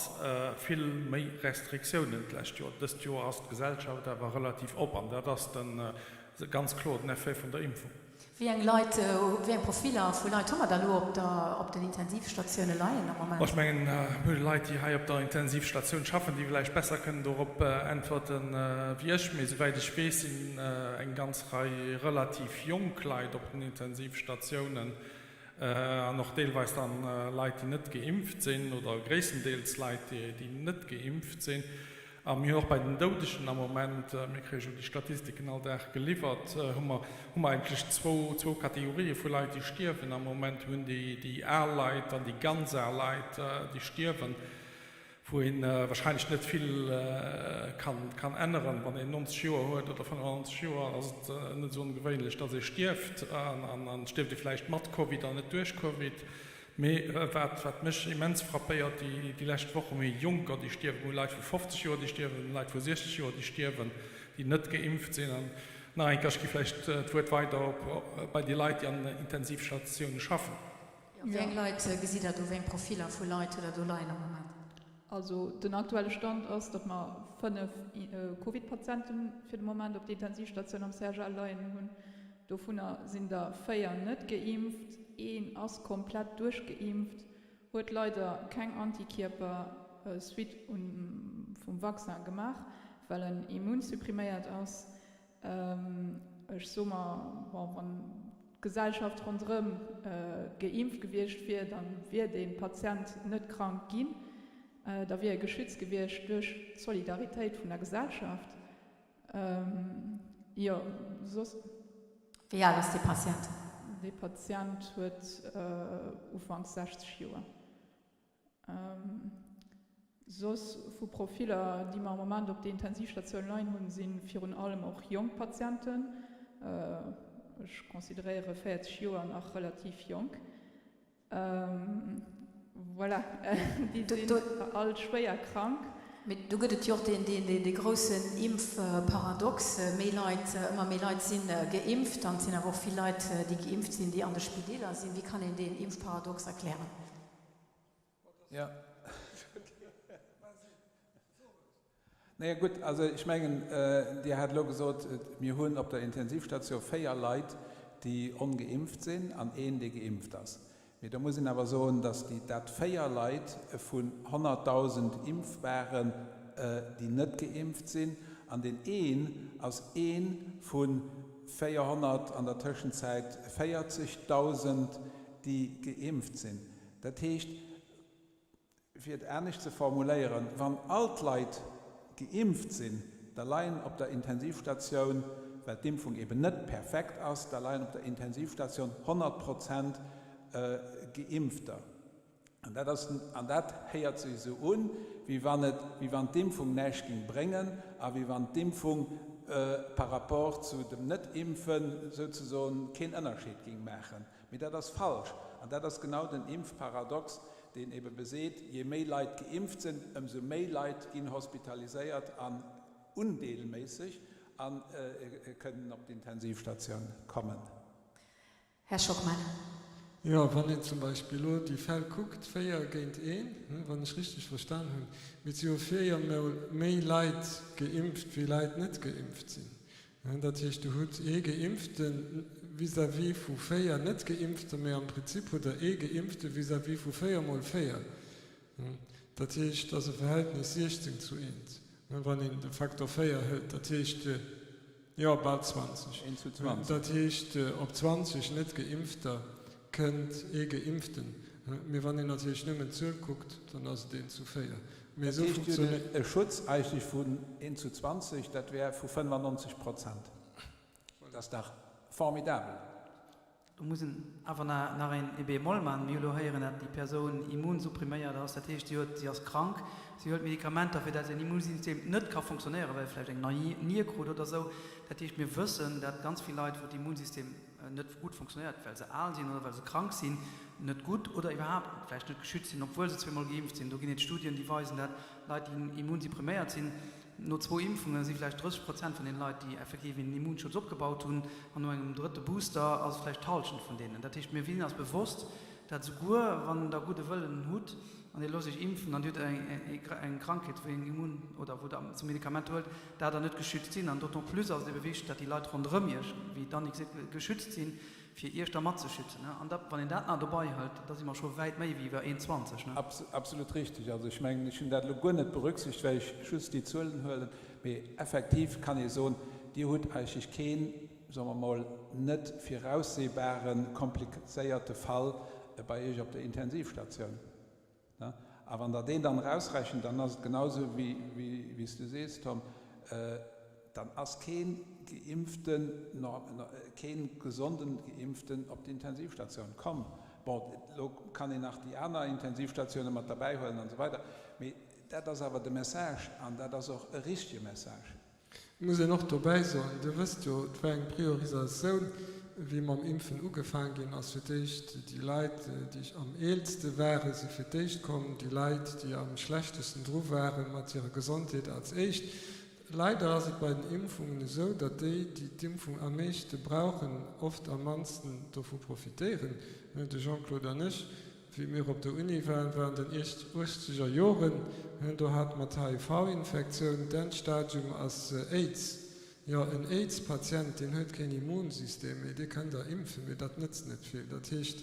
vill méi Restriktiounen d'lescht Joer. Dëst Joer ass d'Gesellschaft awer relativ op an dat ass de ganz kloer den Effet vun der Impfung. Wéi eng Leit, wéi eng Profiller vu Leit hu mer da elo op der, op den Intensivstatioune leien am Moment? Ech mengen, mir hu Leit, déi hei op der Intensivstatioun schaffen, déi vläicht besser kënnen dorop äntwerten wéi ech. Mee souwäit ech weess, sinn eng ganz Rei relativ jonk Leit op den Intensivstatiounen. An och deelweis dann Leit, déi net geimpft sinn, oder gréisstendeels Leit, déi net geimpft sinn. A mir hunn och bei den Doudegen am Moment, mir kréie jo déi Statistiken all Dag geliwwert, hu mer, hu mer eigentlech zwou, zwou Kategorië vu Leit, déi stierwen am Moment. Mir hunn déi, déi al Leit an déi ganz al Leit, déi stierwen. wou ee wahrscheinlech net vill kann änneren. Wann een 90 Joer huet oder 95 Joer, ass et net esou ongewéinlech, datt ee stierft. An et stierft ee vläicht mat Covid an net duerch Covid. Mee wat wat mech immens frappéiert déi lescht Woche, mir hu Jonker, déi stierwen, mir hu Leit vu 50 Joer, déi stierwen, Leit vu 60 Joer, déi stierwen, déi net geimpft sinn. An nach eng Kéier, ech gi vläicht d'Wuert weider op bei déi Leit, déi an den Intensivstatioune schaffen. Wéi eng Leit gesitt Der do? Wéi eng Profiller vu Leit hutt Der do leien am Moment? Also den aktuelle Stand ass, datt mer 5 Covid-Patiente fir de Moment op der Intensivstatioun am CHL leien hunn. Dovunner sinn der 4 net geimpft, een ass komplett duerchgeimpft, huet leider keng Antikierper suite vum Vaccin gemaach, well en immunsuppriméiert ass. Ech soe mer, bon, wann d'Gesellschaft ronderëm geimpft gewiescht wier, da wier dee Patient net krank ginn, da wier e geschützt gewiescht duerch d'Solidaritéit vun der Gesellschaft. Jo, soss. Wéi al ass dee Patient? Dee Patient huet ufanks 60 Joer. Soss vu Profiller, déi mer am Moment op der Intensivstatioun leien hunn, si virun allem och jonk Patienten. Ech consideréiere 40 Joer nach relativ jonk. Voilà, déi sinn all schwéier krank. Mee do gëtt et jo och dee groussen Impfparadox, méi Leit, ëmmer méi Leit si geimpft an et sinn awer och vill Leit, déi geimpft sinn, déi an de Spideeler sinn. Wéi kann een deen Impfparadox erklären? Ja. Naja gutt, also ech mengen, Dir hat elo gesot, mir hunn op der Intensivstatioun 4 Leit, déi ongeimpft sinn an een, dee geimpft ass. Mee do muss een awer soen, datt déi dat 4 Leit vun 100.000 Impfbaren, déi net geimpft sinn, an deen een ass ee vu 400, an der Tëschenzäit 40.000, déi geimpft sinn. Dat heescht, fir et anescht ze formuléieren, Wann all d'Leit geimpft sinn, da leien op der Intensivstatioun, well d'Impfung eben net perfekt ass, da leien op der Intensivstatioun 100 Prozent Geimpfter. An dat ass, an dat héiert sech esou un, wéi wann et, wéi wann d'Impfung näischt géing bréngen a wéi wann d'Impfung par rapport zu dem Net-Impfen souzesoen keen Ënnerscheed géing maachen. Mee dat ass falsch. An dat ass genau den Impfparadox, deen ebe beseet, je méi Leit geimpft sinn, ëmsou méi Leit ginn hospitaliséiert an undeelméisseg a kënnen op d'Intensivstatioun kommen. Här Schockmel. Jo, wann een zum Beispill elo déi Fäll kuckt, 4 géint een, wann ech richteg verstan hunn, mee et si jo 4 mol méi Leit geimpft wéi Leit net geimpft sinn. Dat heescht, Der hutt ee Geimpfte vis-à-vis vu 4 Net-Geimpften, mä am Prinzip hutt Der ee Geimpfte vis-à-vis vu 4 mol 4. Dat heescht, et ass e Verhältnis 16 zu eent, wann een de Faktor 4 hëlt. Dat heescht, jo, bal 20. Eent zu 20. Dat heescht, op 20 Net-Geimpfter kënnt ee Geimpften. Mee wann een natierlech nëmmen d'Zuel kuckt, dann ass et eent zu 4. Mee Dat esou heescht, Dir hutt funktionéiert. e Schutz eigentlech vun eent zu 20, dat wär vu 95 Prozent. Dat ass dach formidabel. Do muss een awer nach een e Bémol maachen. Mir hu lo héieren, dat déi Persoun immunsuppriméiert ass. Dat heescht, si huet, si ass krank, si huelt Medikamenter, fir dat säin Immunsystem net ka fonctionnéieren, well e vläicht eng nei Nier krut oder esou. Dat heescht, mir wëssen, dat ganz vill Leit, wou d'Immunsystem net gutt fonctionnéiert, well se al sinn oder well se krank sinn, net gutt oder iwwerhaapt vläicht net geschützt sinn, obwuel se zweemol geimpft sinn. Do ginn et Studien, déi weisen, dat Leit, déi immunsuppriméiert sinn, no zwou Impfunge si vläicht 30 Prozent vun den Leit, déi effektiv een Immunschutz opgebaut hunn, an no engem drëtte Booster ass et vläicht d'Hallschent vun deenen. Dat heescht, mir sinn eis bewosst, Dat esouguer wann Der gudde Wëllen hutt an Dir loosst Iech impfen an Dir hutt eng Krankheet, wou een immun oder wou Der Medikamenter huelt, dat Der net geschützt sinn. An d'autant plus ass et ebe wichteg, dat déi Leit ronderëm Iech, wéi d'Annick seet, geschützt sinn, fir Iech da matzeschützen. An da, wann een dat nach dobei hëlt, da si mer scho wäit méi wéi iwwer 1,20. Absolut richtig. Also ech mengen, ech hunn dat elo guer net berücksicht, well ech just déi Zuelen huelen. Mee effektiv kann ee soen, Dir hutt eigentlech keen, soe mer mol, net viraussehbare komplizéierte Fall bei Iech op der Intensivstatioun. A wann Der deen dann erausrechent, dann ass et genau esou, wéi s du sees, Tom, dann ass kee Geimpften, kee gesonden Geimpften op d'Intensivstatioun komm. Bon, elo kann een nach déi aner Intensivstatioune mat derbäihuelen an esou weider, mee dat ass awer de Message an dat ass och e richtige Message. Et muss een och dobäi soen, Dir wësst jo, et war eng Priorisatioun, wéi mam Impfen ugefaang ginn ass. Fir d'éischt déi Leit, déi am eelste waren, si fir d'éischt komm, déi Leit, déi am schlechtesten dru ware mat hirer Gesondheet als éischt. Leider ass et bei den Impfungen esou, datt déi, déi d'Impfung am meeschte brauchen, oft am mannsten dovu profitéieren. De Jean-Claude an ech, Wéi mir op der Uni waren, war an den uechtzeger Joren, do hate mer d'HIV-Infektioun, d'Endstadium ass Aids. Jo, en Aids-Patient, deen huet keen Immunsystem méi, dee kënnt Der impfen, mee dat nëtzt net vill. Dat heescht,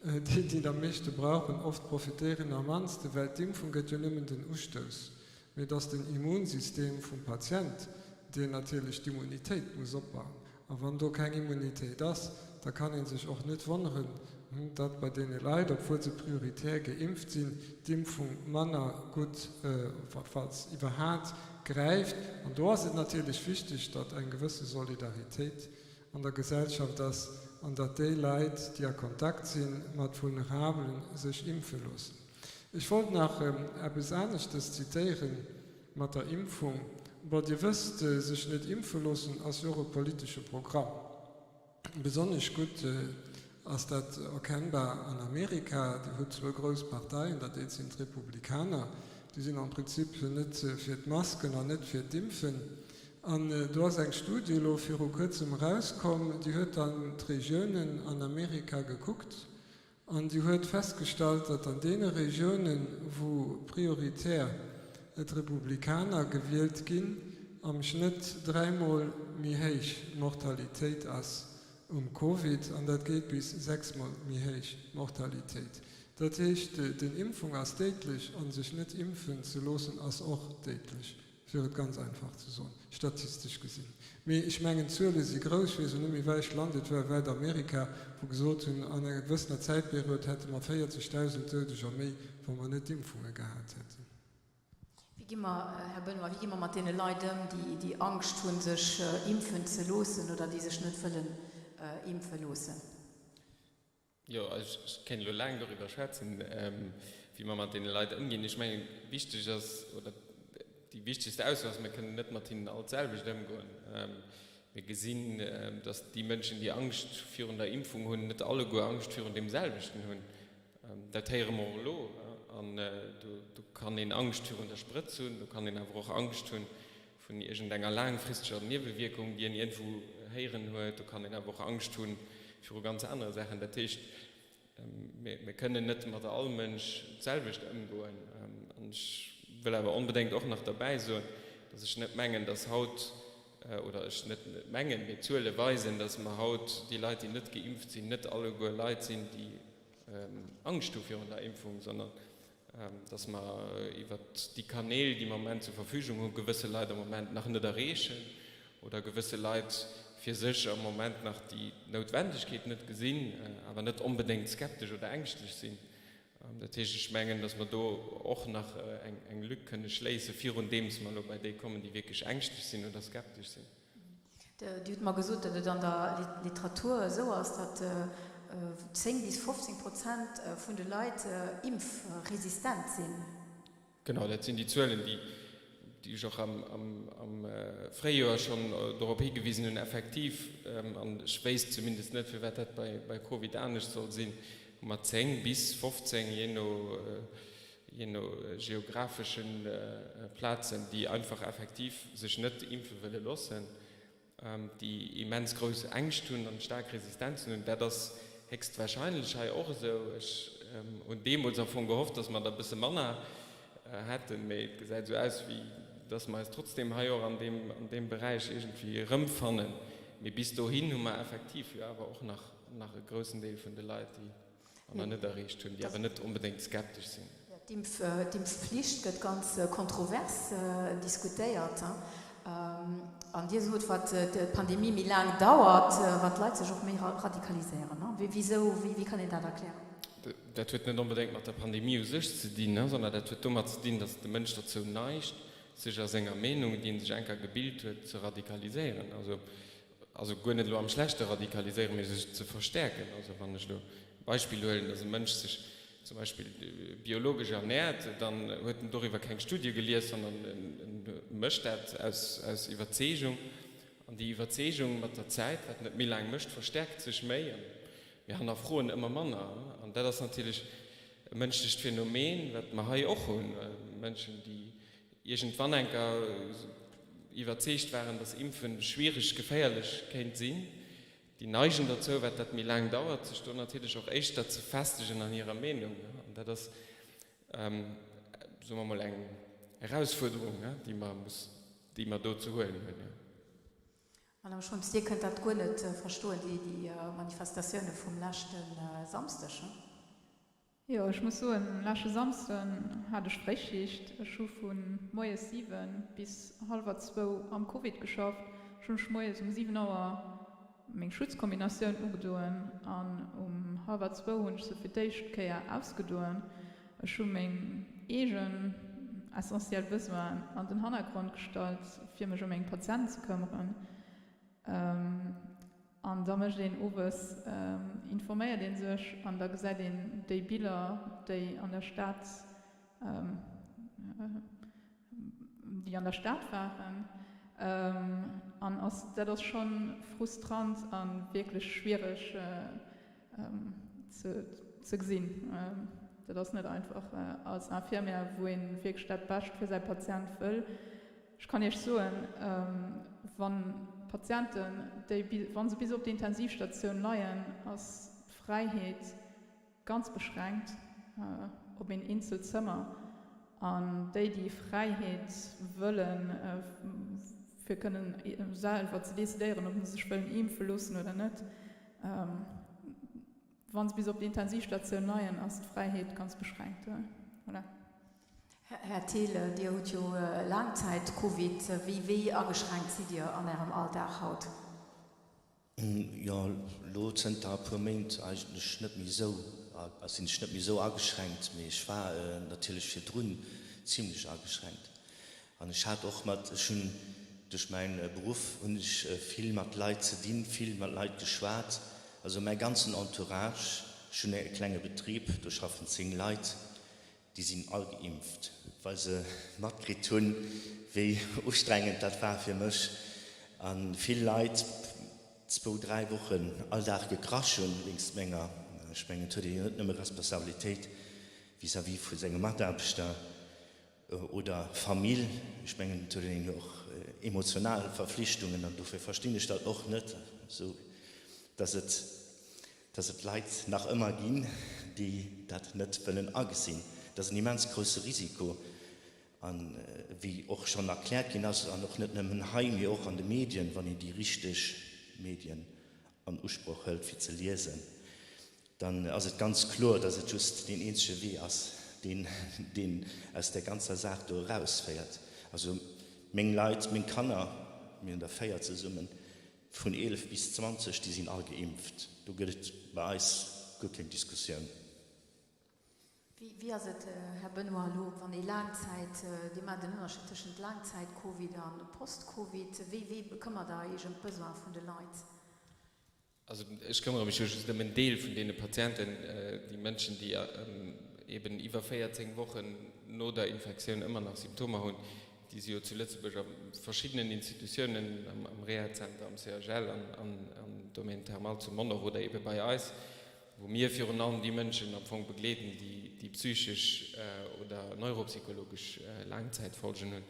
déi, déi et am meeschte brauchen, oft profitéieren am mannste, well d'Impfung gëtt jo nëmmen den Ustouss. Mee et ass den Immunsystem vum Patient, deen natierlech d'Immunitéit muss opbauen. A wann do keng Immunitéit ass, da kann ee sech och net wonneren, datt bei deene Leit, obwuel se prioritär geimpft sinn, d'Impfung manner gutt, falls iwwerhaat, gräift. An do ass et natierlech wichteg, datt eng gewësse Solidaritéit an der Gesellschaft ass an datt déi Leit, déi a Kontakt si mat Vulnerabelen, sech impfe loossen. Ech wollt nach eppes aneschtes zitéieren mat der Impfung. Bon, Dir wësst, sech net impfe loossen ass jo och e politesche Programm. Besonnesch gutt ass dat erkennbar an Amerika. Dir hutt zwou grouss Parteien, dat eent sinn d'Republikaner, déi sinn am Prinzip net fir d'Masken an net fir d'Impfen. An do ass eng Studie elo viru kuerzem erauskomm, déi huet dann d'Regiounen an Amerika gekuckt An déi huet festgestallt, datt an deene Regiounen, wou prioritär d'Republikaner gewielt ginn, am Schnëtt dräimol méi héich d'Mortalitéit ass um Covid, an dat geet bis sechsmol méi héich d'Mortalitéit. Dat heescht, den Impfung ass déidlech a sech net impfen ze loossen ass och déidlech. Fir et ganz einfach ze soen, statistesch gesinn. Mee ech mengen, d'Zuele si grouss. Ech weess elo net méi, welcht Land et war, war et Amerika, wou gesot hunn, an enger gewëssener Zäitperiod hätte mer 40.000 Doudeger méi, wa mer net d'Impfunge gehat hätten. Wéi gi mer, Här Benoy, wéi gi mer mat deene Leit ëm, déi Angscht hunn, sech impfen ze loossen oder déi sech net wëllen impfe loossen? Jo, ech kéint elo laang doriwwer schwätzen, wéi mer mat deene Leit ëmginn. Ech mengen, wichteg ass, oder déi wichtegst Ausso ass, mir kënnen net mat hinnen all d'selwecht ëmgoen. Mir gesinn, datt déi Mënschen, déi Angscht virun der Impfung hunn, net alleguer Angscht virun deem selwechten hunn. Dat héiere mer och elo. An do kann een Angscht virun der Sprëtz hunn, do kann een awer och Angscht hunn vun iergendenger laangfristeger Niewewierkung, déi een iergendwou héieren huet. Do kann een awer och Angscht hu viru ganz anere Saachen. Dat heescht, mir kënnen net mat all Mënsch d'selwecht ëmgoen. An ech wëll awer onbedéngt och nach derbäi soen, dass ech net mengen, dass haut, oder ech net mengen, mee d'Zuele weisen, dass mer haut déi Leit, déi net geimpft sinn, net alleguer Leit sinn, déi Angscht hu virun der Impfung, sondern dass mer iwwert déi Kanäl, déi mer am Moment zur Verfügung hunn, gewësse Leit am Moment nach net erreechen oder gewësse Leit fir sech am Moment nach déi Noutwendegkeet net gesinn, awer net onbedéngt skeptesch oder ängschtlech sinn. Dat heescht, ech mengen, dass mer do och nach eng Lück kënne schléissen, virun deems mer elo bei déi kommen, déi wierklech ängschtlech sinn oder skeptesch sinn. Dir hutt mer gesot, datt et an der Literatur esou ass, datt 10 bis 15 Prozent vun de Leit impfresistent sinn. Genau, dat sinn déi Zuelen, déi ech och am Fréijoer schonn dorop higewisen hunn. Effektiv, an ech wéisst zumindest net, firwat dat bei Covid anescht soll sinn, hu mer 10 bis 15, jee no jee no geographeschen Plazen, déi einfach effektiv sech net impfe wëlle loossen, déi immens grouss Ängscht hunn an staark Resistenzen hunn. Dat ass héchstwahrscheinlech hei och esou. Ech hunn deemools am Fong gehofft, dass mer der e bësse manner hätten, mee et gesäit esou aus, wéi dass mer eis trotzdem hei och an deem, an deem Beräich iergendwéi erëmfannen. Mee bis dohin hu mer effektiv jo awer och nach, nach e groussen Deel vun de Leit, déi an nach net erreecht hunn, déi awer net onbedéngt skeptesch sinn. D'Impfflicht gëtt ganz kontrovers diskutéiert. An Dir sot, wat d'Pandemie méi laang dauert, wat d'Leit sech och méi radikaliséieren. Wisou? Wéi kann een dat erklären? Dat huet net onbedéngt mat der Pandemie u sech ze dinn, sondern dat huet domat ze dinn, datt de Mënsch derzou neigt, sech a senger Meenung, déi en sech enker gebilt huet, ze radikaliséieren. Also Also guer net elo am Schlechte radikaliséieren, mee sech ze verstäerken. Also wann ech elo e Beispill huelen, dass e Mënsch sech zum Beispill biologesch ernährt, dann huet en doriwwer keng Studie gelies, sondern en mécht dat aus aus Iwwerzeegung. An déi Iwwerzeegung mat der Zäit, wat en et méi laang mécht, verstärkt sech méi an mir hannerfroen ëmmer manner. An dat ass natierlech e mënschlecht Phänomen, wat mer hei och hunn, Mënschen, déi iergendwann enker iwwerzeegt waren, dass Impfen schwiereg, geféierlech kéint sinn, déi neigen derzou, wat dat méi laang dauert, sech do natierlech och éischter ze festegen an hirer Meenung. An dat ass, soe mer mol, eng Erausfuerderung, déi mer muss, déi mer do ze huelen hunn. Madame Schons, Dir kënnt dat guer net verstoen, déi Manifestatioune vum leschte Samsdeg? Jo, ech muss soen, leschte Samsden hat ech Fréischicht. Ech hu vu moies 7 bis hallwer zwou am Covid geschafft. Ech hu mech moies um 7 Auer meng Schutzkombinatioun ugedoen an um hallwer zwou hunn ech se fir d'éischt Kéier ausgedoen. Ech hu meng eegen essentiel Besoinen an den Hannergrond gestallt, fir mech ëm meng Patienten ze këmmeren. An da mécht een owes, informéiert ee sech an da gesäit een déi Biller, déi an der Stad, déi an der Stad waren. An ass, dat ass scho frustrant a wierklech schwiereg ze gesinn. Dat ass net einfach als Infirmière, wou ee wierklech dat Bescht fir säi Patient wëll. Ech kann Iech soen, wann d'Patienten, déi, wa se bis op der Intensivstatioun leien, ass d'Fräiheet ganz beschränkt op een eenzelt Zëmmer. An déi, déi Fräiheet wëllen, fir kënnen selwer ze decidéieren, ob se sech wëllen impfe loossen oder net, wa se bis op der Intensivstatioun leien, ass d'Fräiheet ganz beschränkt. Voilà. Här Thiel, Dir hutt jo Laangzäit-Covid. Wéi ageschränkt sidd Dir an Ärem Alldag haut? Jo, elo zënter e puer Méint eigentlech net méi esou, sinn ech net méi esou ageschränkt, mee ech war natierlech virdrun zimlech ageschränkt. An ech hat och mat, ech hunn duerch mäi Beruff hunn ech vill mat Leit ze dinn, vill mat Leit geschwat, also mäi ganzen Entourage, ech hunn e klenge Betrib, do schaffen 10 Leit, Déi sinn all geimpft, well se matkritt hunn, wéi ustrengend dat war fir mech. A vill Leit zwou, dräi Wochen all Dag gekrasch hunn wéinst menger. Ech mengen, et huet ee jo net nëmme Responsabilitéit vis-à-vis vu senge Mataarbechter oder Famill, ech mengen, et huet een jo och emotional Verflichtungen. An dofir verstinn ech dat och net esou, dass et dass et Leit nach ëmmer ginn, déi dat net wëllen agesinn. Dat ass en immens grousse Risiko. A wéi och schonn erkläert ginn ass, an och net nëmmen hei, mee och an de Medien, wann een déi richteg Medien an Usproch hëlt fir ze liesen, dann ass et ganz kloer, dass et just deen eenzege Wee ass, deen deen aus där ganzer Saach do erausféiert. Also meng Leit, meng Kanner, mir hunn der 4 zesummen, Vun 11 bis 20, déi sinn all geimpft. Do gëtt et bei eis guer keng Diskussioun. Wéi ass et, Här Benoy, elo, wann ee Laangzäit, Dir maacht en Ënnerscheed tëschent Laangzäit-Covid a Post-Covid, wéi wéi bekëmmert Der Iech ëm d'Besoin vun de Leit? Also ech këmmere mech jo just ëm en Deel vun deene Patienten, déi Mënschen, déi eben iwwer 14 Wochen no der Infektioun ëmmer nach Symptomer hunn. Déi si jo zu Lëtzebuerg a verschiddenen Institutiounen, am Rehazenter, am CHL an am Domaine thermal zu Monnerch oder ebe bei eis, wou mir virun allem déi Mënschen am Fong begleeden, déi psychesch oder neuropsychologesch Laangzäitfolgen hunn.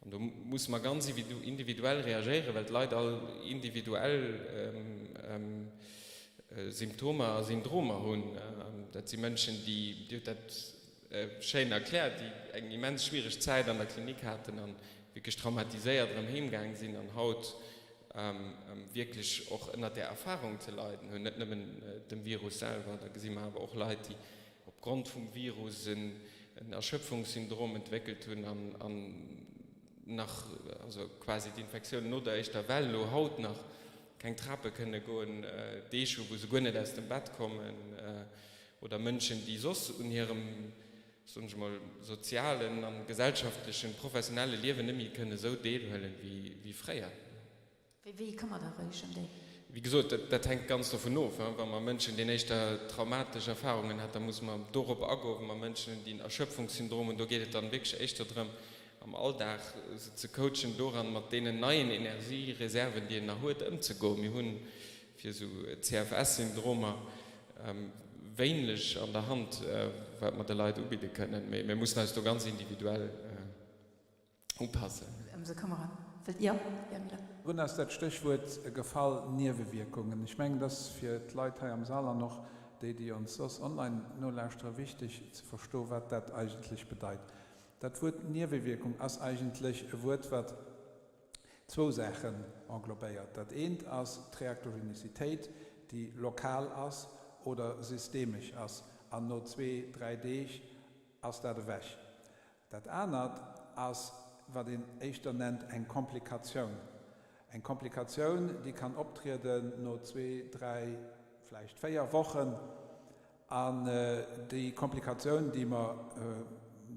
An do musse mer ganz individuell reagéieren, well d'Leit all individuell. Symptomer a Syndromer hunn. Dat si Mënschen, déi, Dir hutt dat schéin erkläert, déi eng immens schwiereg Zäit an der Klinik haten a wierklech traumatiséiert erëm heemgaang sinn an haut wierklech och ënnert där Erfarung ze leiden hunn, net nëmmen dem Virus selwer. Da gesi mer awer och Leit, déi opgrond vum Virus en Erschöpfungssyndrom entwéckelt hunn an nach, also quasi d'Infektioun no der éischter Well, elo haut nach keng Trape kënne goen, Deeg hu wou se guer net aus dem Bett kommen, oder Mënschen, déi soss un hirem, soen ech emol, sozialen a gesellschaftlechen, professionelle Liewen net méi kënne esou deelhuelen wéi fréier. Wéi këmmert Der Iech ëm déi? Wéi gesot, dat hänkt ganz dovun of. Wa mer Mënschen, déi éischter traumatesch Erfarungen hat, da musse mer dorop agoen. Wa mer Mënschen hunn, déi en Erschöpfungssyndrom hunn, do geet et dann wierklech éischter drëm, am Alldag se ze coachen doran, mat deenen neien Energiereserven, déi een nach huet, ëmzegoen. Mir hunn fir esou CFS-Syndromer wéineg an der Hand, wat mer de Leit ubidde kënnen, mee mir mussen eis do ganz individuell upassen. Ëm se këmmere wëllt. Jo, Här Miller. Dunn ass dat Stéchwuert gefall, Niewewierkungen. Ech mengen, et ass fir d'Leit hei am Sall an och déi, déi ons soss online nolauschtere wichteg ze verstoen, wat dat eigentlech bedeit. Dat Wuert Niewewierkung ass eigentlech e Wuert, wat zwou Saachen englobéiert. Dat eent ass d'Reaktogenicitéit, déi lokal ass oder systemesch ass, an no zwee, dräi Deeg ass dat ewech. Dat anert ass, wat een éischter nennt eng Komplikatioun. Eng Komplikatioun, déi kann optrieden no zwee, dräi, vläicht véier Wochen. An déi Komplikatioun, déi mer,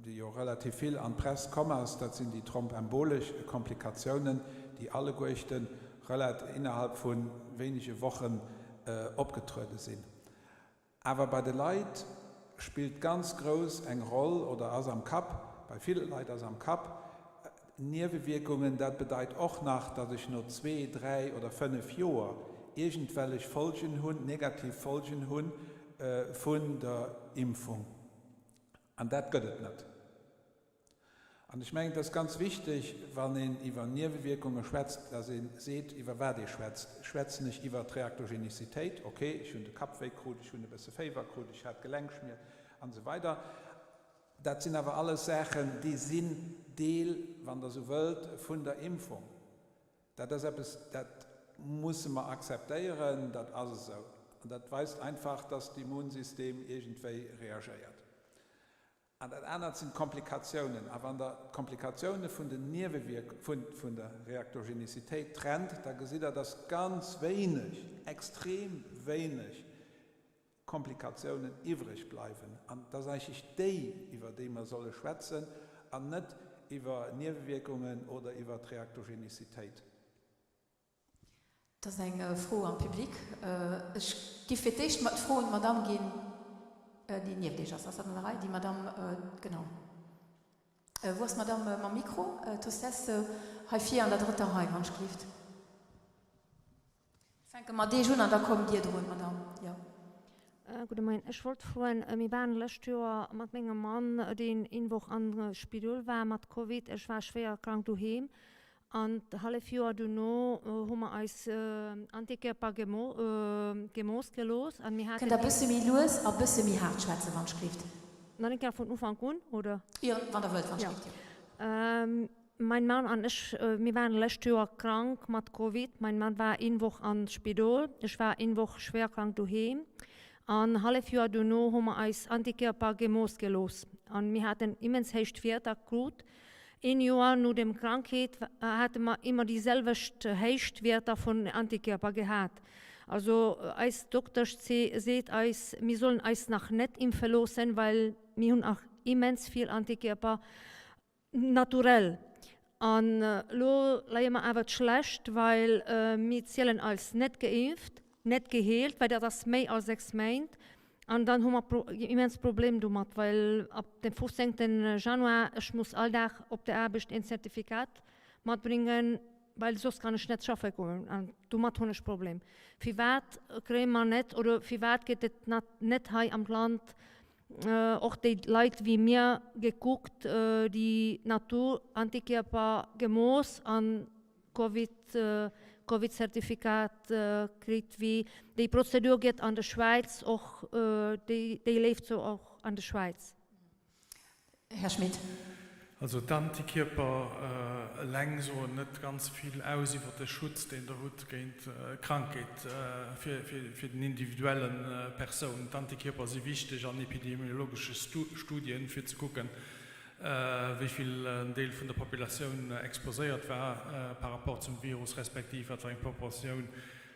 déi jo relativ vill an d'Press komm ass, dat sinn déi thrombembolesch Komplikatiounen, déi alleguerchte relat innerhalb vu wéinege Wochen opgetruede sinn. Awer bei de Leit spillt ganz grouss eng Roll oder ass am Kapp, bei ville Leit ass am Kapp, Niewewierkungen, dat bedeit och nach, datt ech no zwee, dräi oder fënnef Joer iergendwellech Folgen hunn, negativ Folgen hu vun der Impfung. An dat gëtt et net. An ech mengen, et ass ganz wichteg, wann een iwwer Niewewierkunge schwätzt, datt ee seet, iwwer wat ee schwätzt. Schwätzen ech iwwer d'Reaktogenicitéit? Okay, ech hunn de Kapp wéi krut, ech hunn e bësse Féiwer krut, ech hat Gelenkschmier an esou weider. Dat sinn awer alles Saachen, déi sinn Deel, wann Der esou wëllt, vun der Impfung. Dat ass eppes, dat musse mer akzeptéieren, dat ass esou. An dat weist einfach, dass d'Immunsystem iergendwéi reagéiert. An dat anert sinn d'Komplikatiounen. A wann Der d'Komplikatioune vun den Niewewierk vun der Reaktogenicitéit trennt, da gesitt Der, dass ganz wéineg, extrem wéineg Komplikatiounen iwwreg bleiwen. An et ass eigentlech déi, iwwer déi mer solle schwätzen, an net iwwer Niewewierkungen oder iwwer d'Reaktogenicitéit. Et ass eng Fro am Public. Ech giff fir d'éischt d'Fro un d'Madamm ginn, déi nieft Iech ass. Ass dat an der Rei? Déi Madamm, genau. Wou ass d'Madamm mam Mikro? D'Hostess hei vir an der drëtter Rei, wann ech gelift. Fänke mat Iech un an da kommt Dir drun, Madamm. Jo. Gudde Moien. Ech wollt froen, mir waren lescht Joer mat mengem Mann, deen een Woch an Spidol war mat Covid, ech war schwéier krank doheem, An d'hallef Joer dono hu mer eis Antikierper gemooss gelooss an mir haten. Kënnt der bësse méi lues a bësse méi haart schwätzen, wann ech gelift? Nach eng Kéier vun Ufank un, oder? Jo, wann der wëllt, wann ech gelift, jo. Mein Mann an ech, mir waren lescht Joer krank mat Covid. Mein Mann war een Woch an Spidol, ech war een Woch schwéier krank doheem. An hallef Joer dono hu mer eis Antikierper gemooss gelooss an mir haten immens héich Wierter krut. Een Joer no dem Krankheet hate mer ëmmer déi selwecht Héichtwierter vun Antikierper gehat. Also eis Doktesch seet eis, mir sollen eis nach net impfe loossen, well mir hunn nach immens vill Antikierper naturell. An elo leie mer awer schlecht, well mir zielen als net geimpft. Net geheelt, well dat ass méi als 6 Méint. An dann hu mer immens Problem domat, well ab dem 15. Januar ech muss all Dag op der Aarbecht een Zertifikat matbringen, well soss kann ech net schaffe goen. An domat hunn ech Problem. Firwat kréie mer net, oder firwat gëtt et net hei am Land och déi Leit wéi mir gekuckt, déi Natur-Antikierper gemooss an Covid. Covid-Zertifikat kritt, wéi déi Prozedur gëtt an der Schwäiz och, déi déi leeft sou och an der Schwäiz. Här Schmit. Also d'Antikierper eleng soen net ganz vill aus iwwer de Schutz, deen Der hutt géint d'Krankheet fir den individuelle Persoun. D'Antikierper si wichteg an epidemiologesche Studien, fir ze kucken, wéi vill en Deel vun der Populatioun exposéiert war par rapport zum Virus, respektiv wat fir eng Proportioun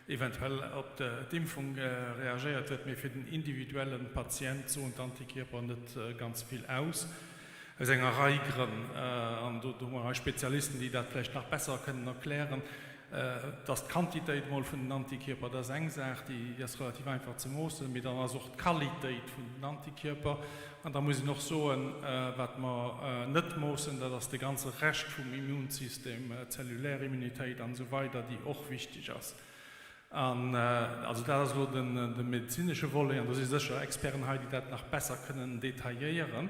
eventuell op d'Impfung reagéiert huet, mee fir den individuelle Patient soen d'Antikierper net ganz vill aus, aus enger Rei Grënn. An do hu mer hei Spezialisten, déi dat vläicht nach besser kënnen erklären. Dass d'Quantitéit emol vun den Antikierper, dat ass eng Saach, déi ass relativ einfach ze moossen, mee dann ass och d'Qualitéit vun den Antikierper. An da muss een och soen, wat mer net moossen, dat ass de ganze Rescht vum Immunsystem, d'zellulär Immunitéit an esou weider, déi och wichteg ass. An also dat ass elo de medezinesche Volet, an do si sécher Experten hei, déi dat nach besser kënnen detailléieren.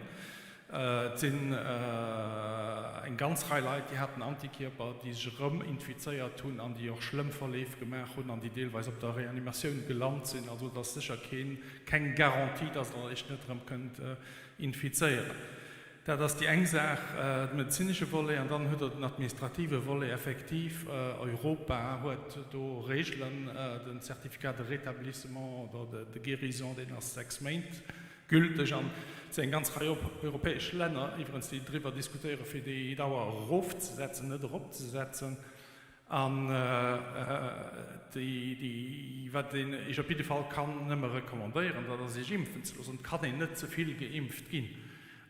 Et sinn eng ganz Rei Leit, déi haten Antikierper, déi sech erëm infizéiert hunn an déi och schlëmm Verleef gemaach hunn an déi deelweis op der Reanimatioun gelant sinn. Also et ass sécher keen, keng Garantie, dass Der Iech net erëm kënnt infizéieren. Dat ass déi eng Saach, de medezinesche Volet. An dann hutt Der den administrative Volet. Effektiv, Europa huet do Regeln. Den Certificat de rétablissement oder de guérison, deen ass 6 Méint gülteg. An et sinn eng ganz Rei europäesch Länner iwwerens, déi driwwer diskutéieren, fir déi Dauer erofzesetzen, net eropzesetzen. An déi, wat een Iech op jidde Fall kann nëmme recommandéieren, dat ass, Iech impfen ze loossen. Et kann een net ze vill geimpft ginn.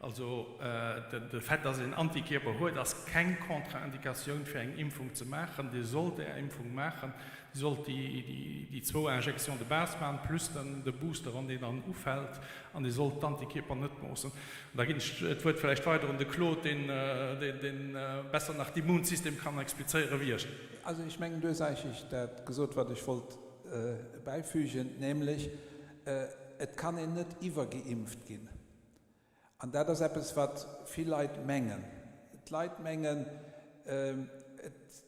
Also de Fait, dass een Antikierper huet, ass keng Contre-Indikatioun fir eng Impfung ze maachen. Dir sollt Är Impfung maachen. Dir sollt déi zwou Injections de base maachen, plus dann de Booster, wann deen dann ufält. An Dir sollt d'Antikierper net moossen. An da ginn ech d'Wuert vläicht weider un de Claude, deen besser nach d'Immunsystem kann explizéiere wéi ech. Also ech mengen, du hues eigentlech dat gesot, wat ech wollt bäifügen, nämlech, Et kann een net iwwergeimpft ginn. An dat ass eppes, wat vill Leit mengen. D'Leit mengen,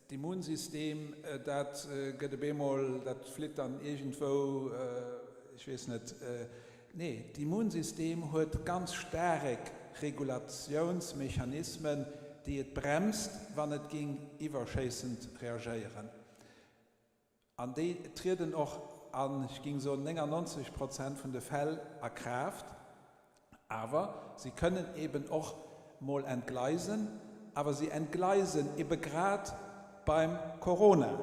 d'Immunsystem, dat gëtt op eemol, dat flitt dann iergendwou, ech weess net. Nee, d'Immunsystem huet ganz staarek Regulatiounsmechanismen, déi et bremst, wann et géing iwwerschéissend reagéieren. An déi trieden och an, ech géing soen, 99 Prozent vun de Fäll a Kraaft. Awer si kënnen eben och mol entgleisen. Awer si entgleisen ebe grad beim Corona.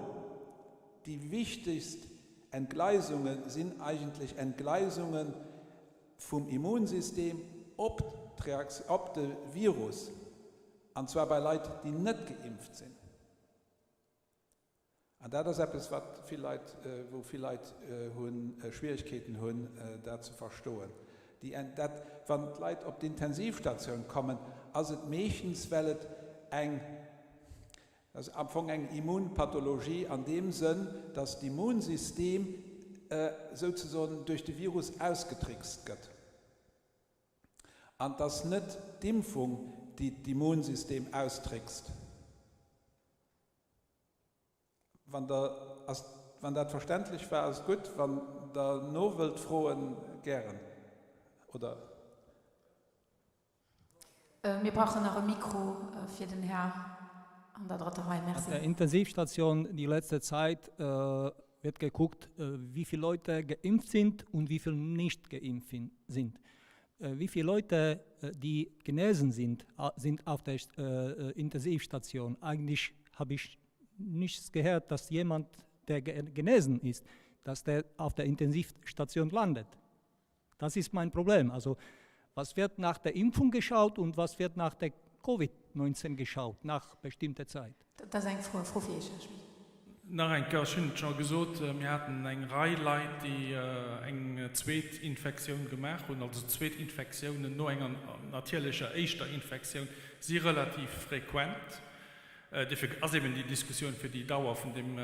Déi wichtegst Entgleisunge sinn eigentlech Entgleisunge vum Immunsystem op op de Virus, an zwar bei Leit, déi net geimpft sinn. An dat ass eppes, wat vill Leit, wou vill Leit hu Schwierigkeeten hunn, dat ze verstoen. Déi, dat, wann d'Leit op d'Intensivstatioun kommen, ass et meeschtens, well et eng, dat ass am Fong eng Immunpathologie an deem Sënn, dass d'Immunsystem souzesoen duerch de Virus ausgetrickst gëtt. An 't ass net d'Impfung, déi d'Immunsystem austrickst. Wann der, ass, wann dat verständlech war, ass et gutt. Wann Der no wëllt froen, gären. Oder? Mir brauchen nach e Mikro fir den Här an der drëtter Rei. Merci. Auf der Intensivstation die letzte Zeit wird geguckt, wie viele Leute geimpft sind und wie viele nicht geimpft sind. Wie viele Leute, die genesen sind, sind auf der Intensivstation. Eigentlich habe ich nichts gehört, dass jemand, der genesen ist, dass der auf der Intensivstation landet. Das ist mein Problem. Also was wird nach der Impfung geschaut und was wird nach der Covid-19 geschaut, nach bestimmter Zeit? Dat ass eng Fro fir Iech, Här Schmit. Nach eng Kéier, ech hunn et scho gesot, mir haten eng Rei Leit, déi eng zweet Infektioun gemaach hunn. Also zweet Infektiounen no enger natierlecher éischter Infektioun si relativ frequent. Dofir ass eben déi Diskussioun, fir déi Dauer vun deem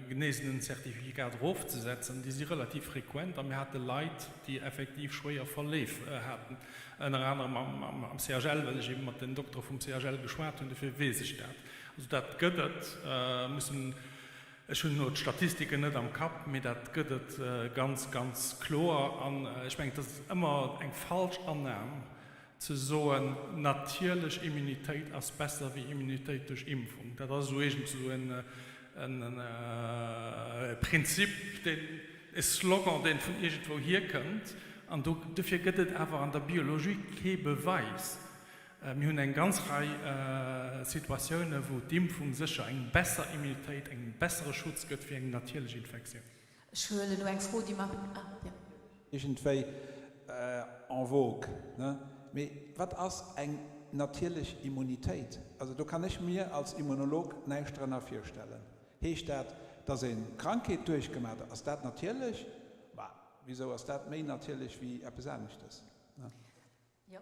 Genesenen-Zertifikat erofzesetzen, déi si relativ frequent. A mir hate Leit, déi effektiv schwéier Verleef haten, ënner anerem am CHL, well ech eben mat den Doktere vum CHL geschwat hunn, dofir weess ech dat. Also dat gëtt et. Mussen. Ech hunn elo d'Statistiken net am Kapp, mee dat gëtt et ganz, ganz kloer. An ech mengen, et ass ëmmer eng falsch Annam ze soen, natierlech Immunitéit ass besser wéi Immunitéit duerch Impfung. Dat ass esou iergend esou e Prinzip, deen, e Slogan, deen vun iergendwou hierkënnt. An dofir gëtt et awer an der Biologie kee Beweis. Mir hunn eng ganz Rei Situatiounen, wou d'Impfung sécher eng besser Immunitéit, eng bessere Schutz gëtt wéi eng natierlech Infektioun. Ech huelen elo eng Fro, déi mer. Ah, jo. Iergendwéi en vogue, ne? Mee wat ass eng natierlech Immunitéit? Also do kann ech mir als Immunolog näischt drënner virstellen. Heescht dat, dass een d'Krankheet duerchgemaach huet? Ass dat natierlech? Bah, wisou ass dat méi natierlech wéi eppes aneschtes, ne? Jo.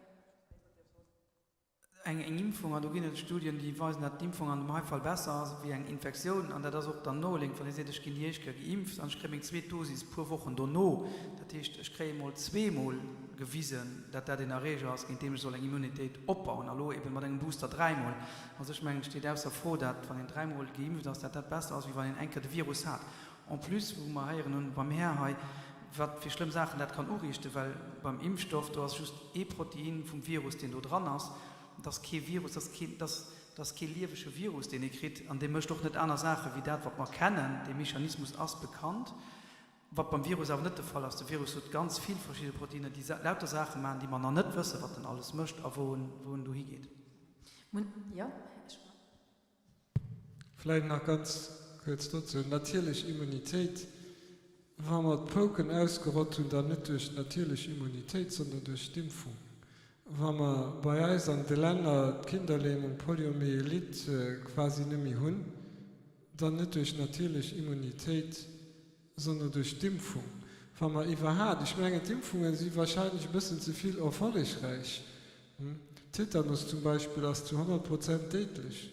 Eng Impfung, an do ginn et Studien, déi weisen, datt d'Impfung an dem hei Fall besser ass wéi eng Infektioun, an dat ass och dann noeléngt, wann ee seet, ech ginn déi éischt Kéier geimpft an ech kréie meng zweet Dosis e puer Wochen dono, dat heescht, ech kréie emol zweemol gewisen, datt dat een Erreeger ass, géint deem ech soll eng Immunitéit opbauen, a lo eben mat engem Booster dräimol. Also ech mengen, et steet ausser Fro, datt wann een dräimol geimpft ass, datt dat besser ass, wéi wann een eng Kéier de Virus hat. En plus, wou mer héieren hunn beim Här hei, wat fir schlëmm Saachen dat kann uriichten, well beim Impfstoff, do ass just ee Protein vum Virus, deen do dran ass. Et ass kee Virus, dat ass keen, dat ass, dat ass kee liewege Virus, deen ee kritt, an dee mécht och net aner Saache wéi dat, wat mer kennen. Dee Mechanismus ass bekannt, wat beim Virus awer net de Fall ass. De Virus huet ganz vill verschidde Proteiner, déi lauter Saache maachen, déi mer nach net wëssen, wat en alles mécht a wou en, wou en dohi geet. Jo, Här Schmit. Vläicht nach ganz kuerz dozou, Natierlech Immunitéit, wa mer d'Pouken ausgerott hunn, dann net duerch d'natierlech Immunitéit, sondern duerch d'Impfung. Wa mer bei eis an de Länner d'Kinderlähmung, Poliomyélite quasi net méi hunn, dann net duerch natierlech Immunitéit, sondern duerch d'Impfung. Wa mer iwwerhaat, ech mengen d'Impfunge si wahrscheinlech e bëssen ze vill erfollegräich, Tetanus zum Beispill ass zu 100 Prozent déidlech.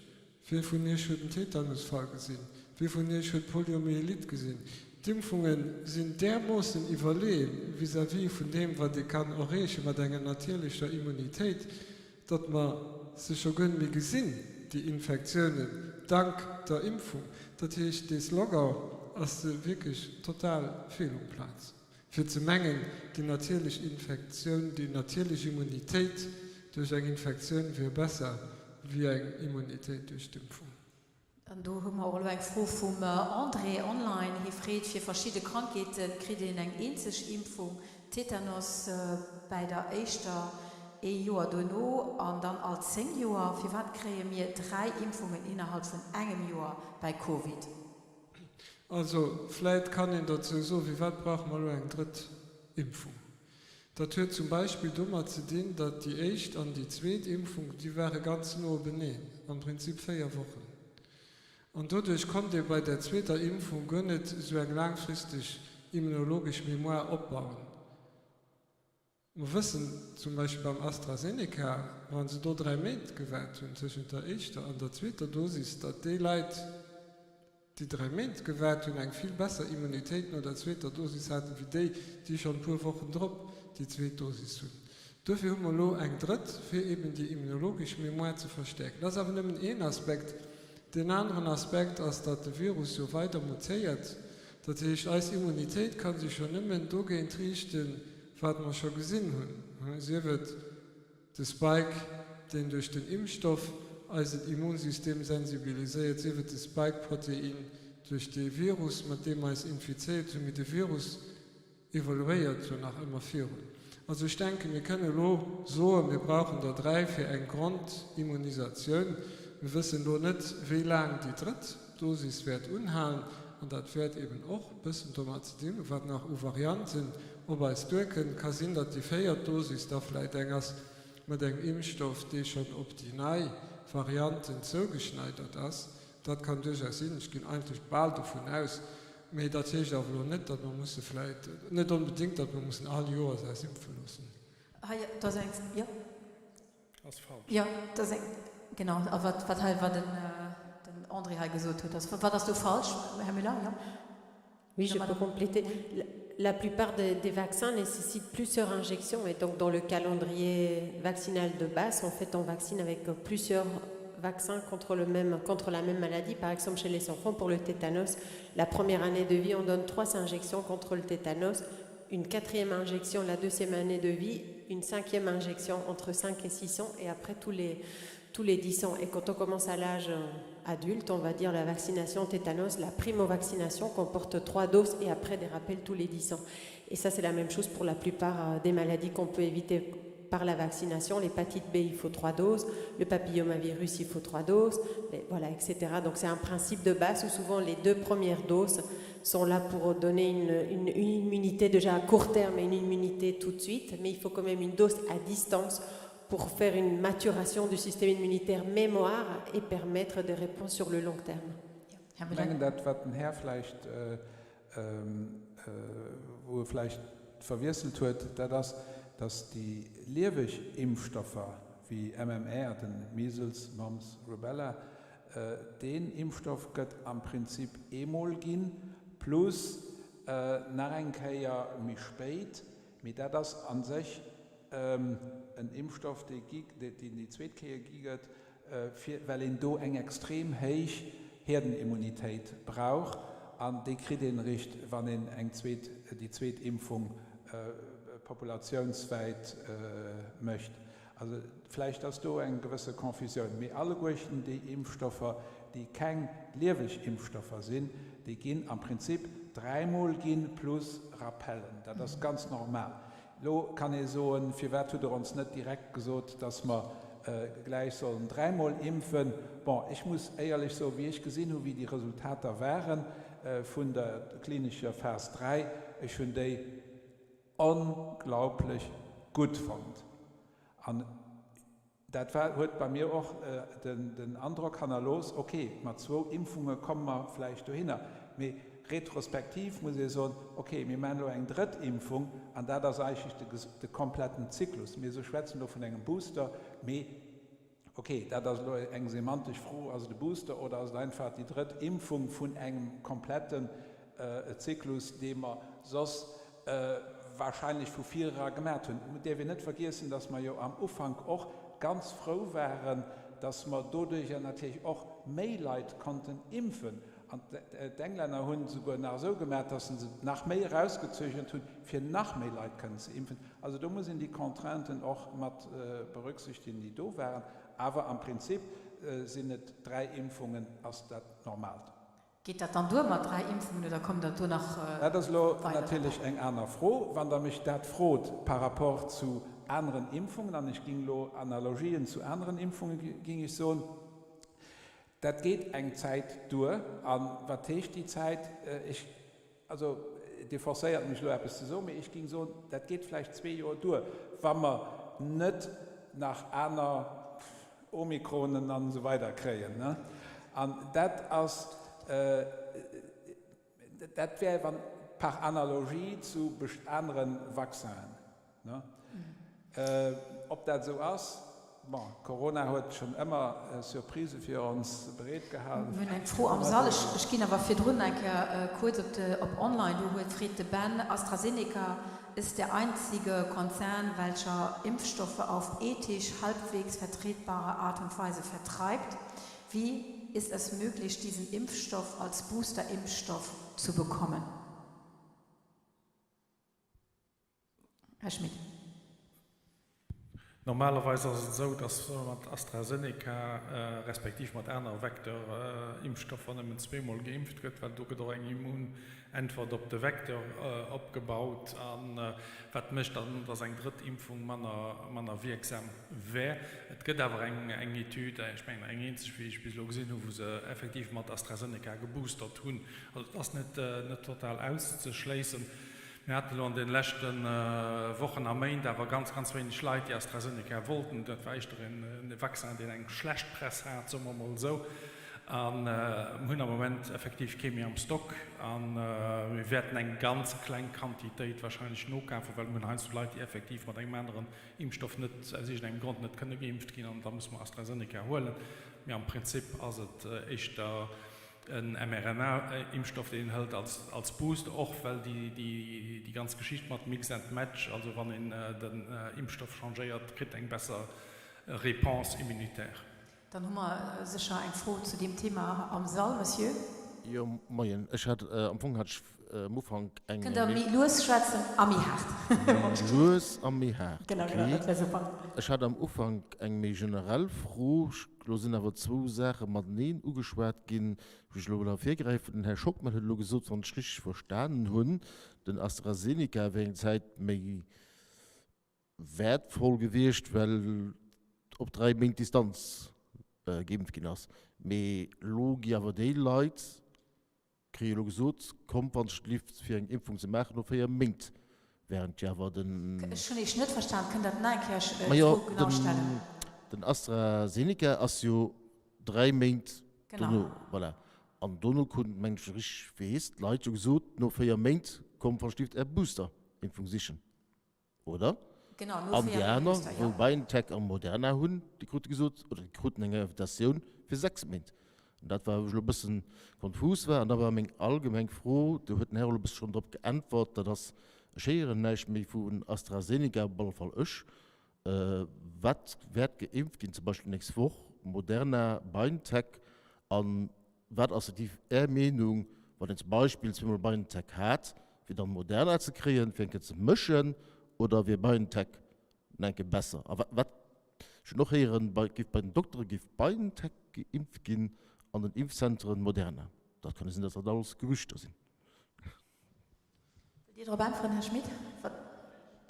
Wie vun Iech huet en Tetanusfall gesinn? Wie vun Iech huet Poliomyélite gesinn? D'Impfunge sinn därmoossen iwwerleeën vis-à-vis vun deem wat ee kann erreeche mat enger natierlecher Immunitéit, datt mer se scho guer net méi gesinn, déi Infektiounen, dank der Impfung. Dat heescht, dee Slogan ass wierklech total fehl um Plaz, fir ze mengen, déi natierlech Infektioun, déi natierlech Immunitéit duerch eng Infektioun wier besser wéi eng Immunitéit duerch d'Impfung. An do hu mer och elo eng Fro vum André online. Hie freet, Fir verschidde Krankheete kritt een eng eenzeg Impfung, Tetanus bäi der éischter ee Joer duerno an dann all 10 Joer. Firwat kréie mir 3 Impfungen innerhalb vun engem Joer bäi Covid? Also, vläit kann een dozou soen, Firwat brauche mer elo eng drëtt Impfung? Dat huet zum Beispill domat ze dinn, datt déi éischt an déi zweet Impfung, déi ware ganz no openeen, am Prinzip 4 Wochen. An doduerch konnt ee bei där zweeter Impfung guer net esou eng laangfristeg immunologesch Mémoire opbauen. Mer wëssen zum Beispill beim AstraZeneca, wa se do 3 Méint gewaart hunn tëschent der éischter an der zweeter Dosis, datt déi Leit, déi 3 Méint gewaart hunn, eng vill besser Immunitéit no der zweeter Dosis haten, wéi déi, déi schonn e puer Wochen drop déi zweet Dosis hunn. Duerfir hu mer elo eng drëtt, fir eben déi immunologesch Mémoire ze verstäerken. Dat ass awer nëmmen een Aspekt. Deen aneren Aspekt ass, datt de Virus jo weider mutéiert. Dat heescht, eis Immunitéit ka sech jo nëmmen dogéint riichten, wat mer scho gesinn hunn, sief et, De Spike, deen duerch den Impfstoff eisen Immunsystem sensibiliséiert, sief et de Spike-Protein duerch dee Virus, mat deem mer eis infizéiert hunn, mee de Virus evoluéiert jo nach ëmmer virun. Also ech denken, mir kënnen elo soen, mir brauchen der 3 fir eng Grondimmunisatioun. Mir wëssen elo net, wéi laang déi drëtt Dosis wäert unhalen, an dat wäert eben och e bëssen domat ze dinn hunn, wat nach u Varianten op eis duerkënnt. Ka sinn, datt déi véiert Dosis da vläit eng ass mat engem Impfstoff, dee schonn op déi nei Varianten zougeschneidert ass. Dat kann duerchaus sinn, ech ginn eigentlech bal dovun aus. Mee dat heescht awer elo net, datt mer musse vläit, net onbedéngt, datt mer mussen all Joers eis impfe loossen. Hei, do ass eng, jo. Ass falsch. Jo, dat ass eng, genau. A wat, wat hei, wat den, den André hei gesot huet, ass, wat ass do falsch, Här Müller? Jo. Oui, je peux compléter. La plupart des, des vaccins nécessitent plusieurs injections et donc dans le calendrier vaccinal de base, en fait, on vaccine avec plusieurs. vaccins contre, le même, contre la même maladie. Par exemple, chez les enfants, pour le tétanos, la première année de vie, on donne trois injections contre le tétanos, une quatrième injection la deuxième année de vie, une cinquième injection entre 5 et 6 ans, et après tous les, tous les 10 ans. Et quand on commence à l'âge euh, adulte, on va dire la vaccination tétanos, la primo-vaccination comporte trois doses et après des rappels tous les 10 ans. Et ça, c'est la même chose pour la plupart euh, des maladies qu'on peut éviter par la vaccination. L'hépatite B, il faut trois doses. Le papillomavirus, il faut trois doses. Et voilà, etc. Donc c'est un principe de base où souvent les deux premières doses sont là pour donner une, une, une immunité déjà à court terme et une immunité tout de suite. Mais il faut quand même une dose à distance pour faire une maturation du système immunitaire mémoire et permettre des réponses sur le long terme. Ech mengen dat wat den Här vläicht, wou e vläicht verwiesselt huet, dat ass, datt déi lieweg Impfstoffer wéi MMR, den Measles, Mumps, Rubella, deen Impfstoff gëtt am Prinzip eemol ginn, plus nach eng Kéier méi spéit, mee dat ass a sech en Impfstoff, dee gi, deen déi zweet Kéier gi gëtt, fir, well een do eng extrem héich Herdenimmunitéit brauch, an déi kritt een eréischt, wann een eng zweet, déi zweet Impfung populatiounswäit mécht. Also vläicht ass do eng gewësse Confusioun, mee alleguerten déi Impfstoffer, déi keng lieweg Impfstoffer sinn, déi ginn am Prinzip dräimol ginn, plus Rappellen. Dat ass ganz normal. Elo kann ee soen, Firwat hutt Der ons net direkt gesot, dass mer gläich sollen dräimol impfen? Bon, ech muss éierlech soen, wéi ech gesinn hu wéi déi Resultater ware vun der klinescher Phas 3, ech hunn déi onglaublech gutt fonnt. An Dat war, huet bei mir och den Androck hannerlooss, ok, mat zwou Impfunge komme mer vläicht dohinner, mee retrospektiv muss ee soen, ok, mir maachen elo eng drëtt Impfung an dat ass eigentlech de kompletten Zyklus. Mir schwätzen elo vun engem Booster, mee ok, dat ass elo eng semantesch Fro, ass et e Booster oder ass et einfach déi drëtt Impfung vun engem kompletten Zyklus, dee mer soss wahrscheinlech vu vir era gemat hunn. Et däerf een net vergiessen, dass mer jo am Ufank och ganz frou waren, dass mer doduerjer natierlech och méi Leit konnten impfen. An d'Englänner hunn et esouguer nach esou gemat, dass se et nach méi erausgezögert hunn, fir nach méi Leit kënnen ze impfen. Also do muss een déi Contrainten och mat berücksichtigen, déi do waren. Awer am Prinzip sinn et dräi Impfungen, ass dat Normaalt. Geet dat dann duer mat 3 Impfungen oder kommen der do nach weider Dat ass elo weider natierlech derbäi? eng aner Fro. Wann Der mech dat frot par rapport zu aneren Impfungen, an ech ging elo Analogien zu aneren Impfunge ging ech soen, dat geet eng Zäit duer. A wat heescht déi Zäit? Ech, also Dir forcéiert mech elo eppes ze soen, mee ech ging soen, dat geet vläicht zwee Joer duer, wa mer net nach aner Omikronen an esou weider kréien. An dat ass, dat wär wann par analogie zu anere Vaccinen. Ob dat esou ass, bon, Corona huet schonn ëmmer Surprisë fir ons bereet gehalen. Mir hunn eng Fro am Sall. Ech ginn awer virdrun eng Kéier kuerz op online. Do huet freet de Ben, AstraZeneca ist der einzige Konzern, welcher Impfstoffe auf ethisch halbwegs vertretbare Art und Weise vertreibt. Wie ist es möglich, diesen Impfstoff als Booster-Impfstoff zu bekommen? Här Schmit. Normalerweis ass et esou, dass mat AstraZeneca respektiv mat anere Vecteur-Impfstoffer nëmmen zweemol geimpft gëtt, well do gëtt och eng Immunäntwert op de Vecteur opgebaut, a wat mécht dann, dass eng drëtt Impfung manner, manner wierksam wär. Et gëtt awer eng, eng Etüd, ech mengen eng eenzeg, wéi ech bis elo gesinn hunn, wou se effektiv mat AstraZeneca geboostert hunn. Also et ass net, net total auszeschléissen. Mir haten elo an de leschte Wochen a Méint awer ganz, ganz wéineg Leit, déi AstraZeneca wollten. Dat war éischter e Vaccin, deen eng schlecht Press hat, soe mer emol esou. A mir hunn am Moment effektiv kee méi am Stock. A mir wäerten eng ganz kleng Quantitéit wahrscheinlech nokafen, well mir hunn heiansdo Leit, déi effektiv mat engem aneren Impfstoff net, aus iergendengem Grond net kënne geimpft ginn. An da musse mer AstraZeneca huelen. Mee am Prinzip ass et éischter en mRNA-Impfstoff, deen een hëlt als Boost, och well déi ganz Geschicht mat Mix and Match, also wann een den Impfstoff changéiert, kritt eng besser Réponse immunitaire. Dann hu mer sécher eng Fro zu deem Thema am Sall. Monsieur. Jo, moien. Ech hat, am Fong hat ech am Ufank eng. Kënnt Der méi lues schwätzen a méi haart? Méi lues a méi haart, Genau, genau, dat wär super. Ech hat am Ufank eng méi generell Fro. Elo sinn awer zwou Saache mateneen ugeschwat ginn, wou ech elo wëll ervirgräifen. Den Här Schockmel huet elo gesot, wann ech richteg verstanen hunn, den AstraZeneca wär eng Zäit méi wäertvoll gewiescht, well op 3 Méint Distanz geimpft ginn ass. Mee elo gi awer déi Leit, kréie elo gesot, kommt wann et lift fir eng Impfung ze maachen no 4 Méint, während jo awer den. Ech hunn Iech net verstan. Kënnt Der nach eng Kéier d'Fro genau stellen? Den AstraZeneca ass jo 3 Méint dono, voilà. An dono kruten, mengen ech, wann ech richteg weess, d'Leit jo gesot, no 4 Méint kommt wann et lift Är Booster-Impfung sichen. Oder? Genau, no An déi 4 aner, Booster, wou jo. BioNTech a Moderna hunn, déi krute gesot, oder déi kruten eng Invitatioun fir 6 Méint. An dat war, wou ech elo e bëssen konfus war. An da war meng allgemeng Fro, do huet den Här elo e bësse schonn drop geäntwert, dat ass, ech héieren näischt méi vun AstraZeneca, op alle Fall ech, wat wäert geimpft ginn, zum Beispill d'nächst Woch, Moderna, BioNTech, an Wat ass effektiv Är Meenung, wann een zum Beispill zweemol BioNTech hat, fir dann Moderna ze kréien, fir eng Kéier ze mëschen, oder wier BioNTech nach eng Kéier besser? A wat, ech hunn och héieren, bei, géif bei den Doktere géif BioNTech geimpft ginn, an den Impfzentren Moderna. Dat kann jo sinn, dass dat alles Gerüchter sinn. Wëllt Dir drop äntweren, Här Schmit?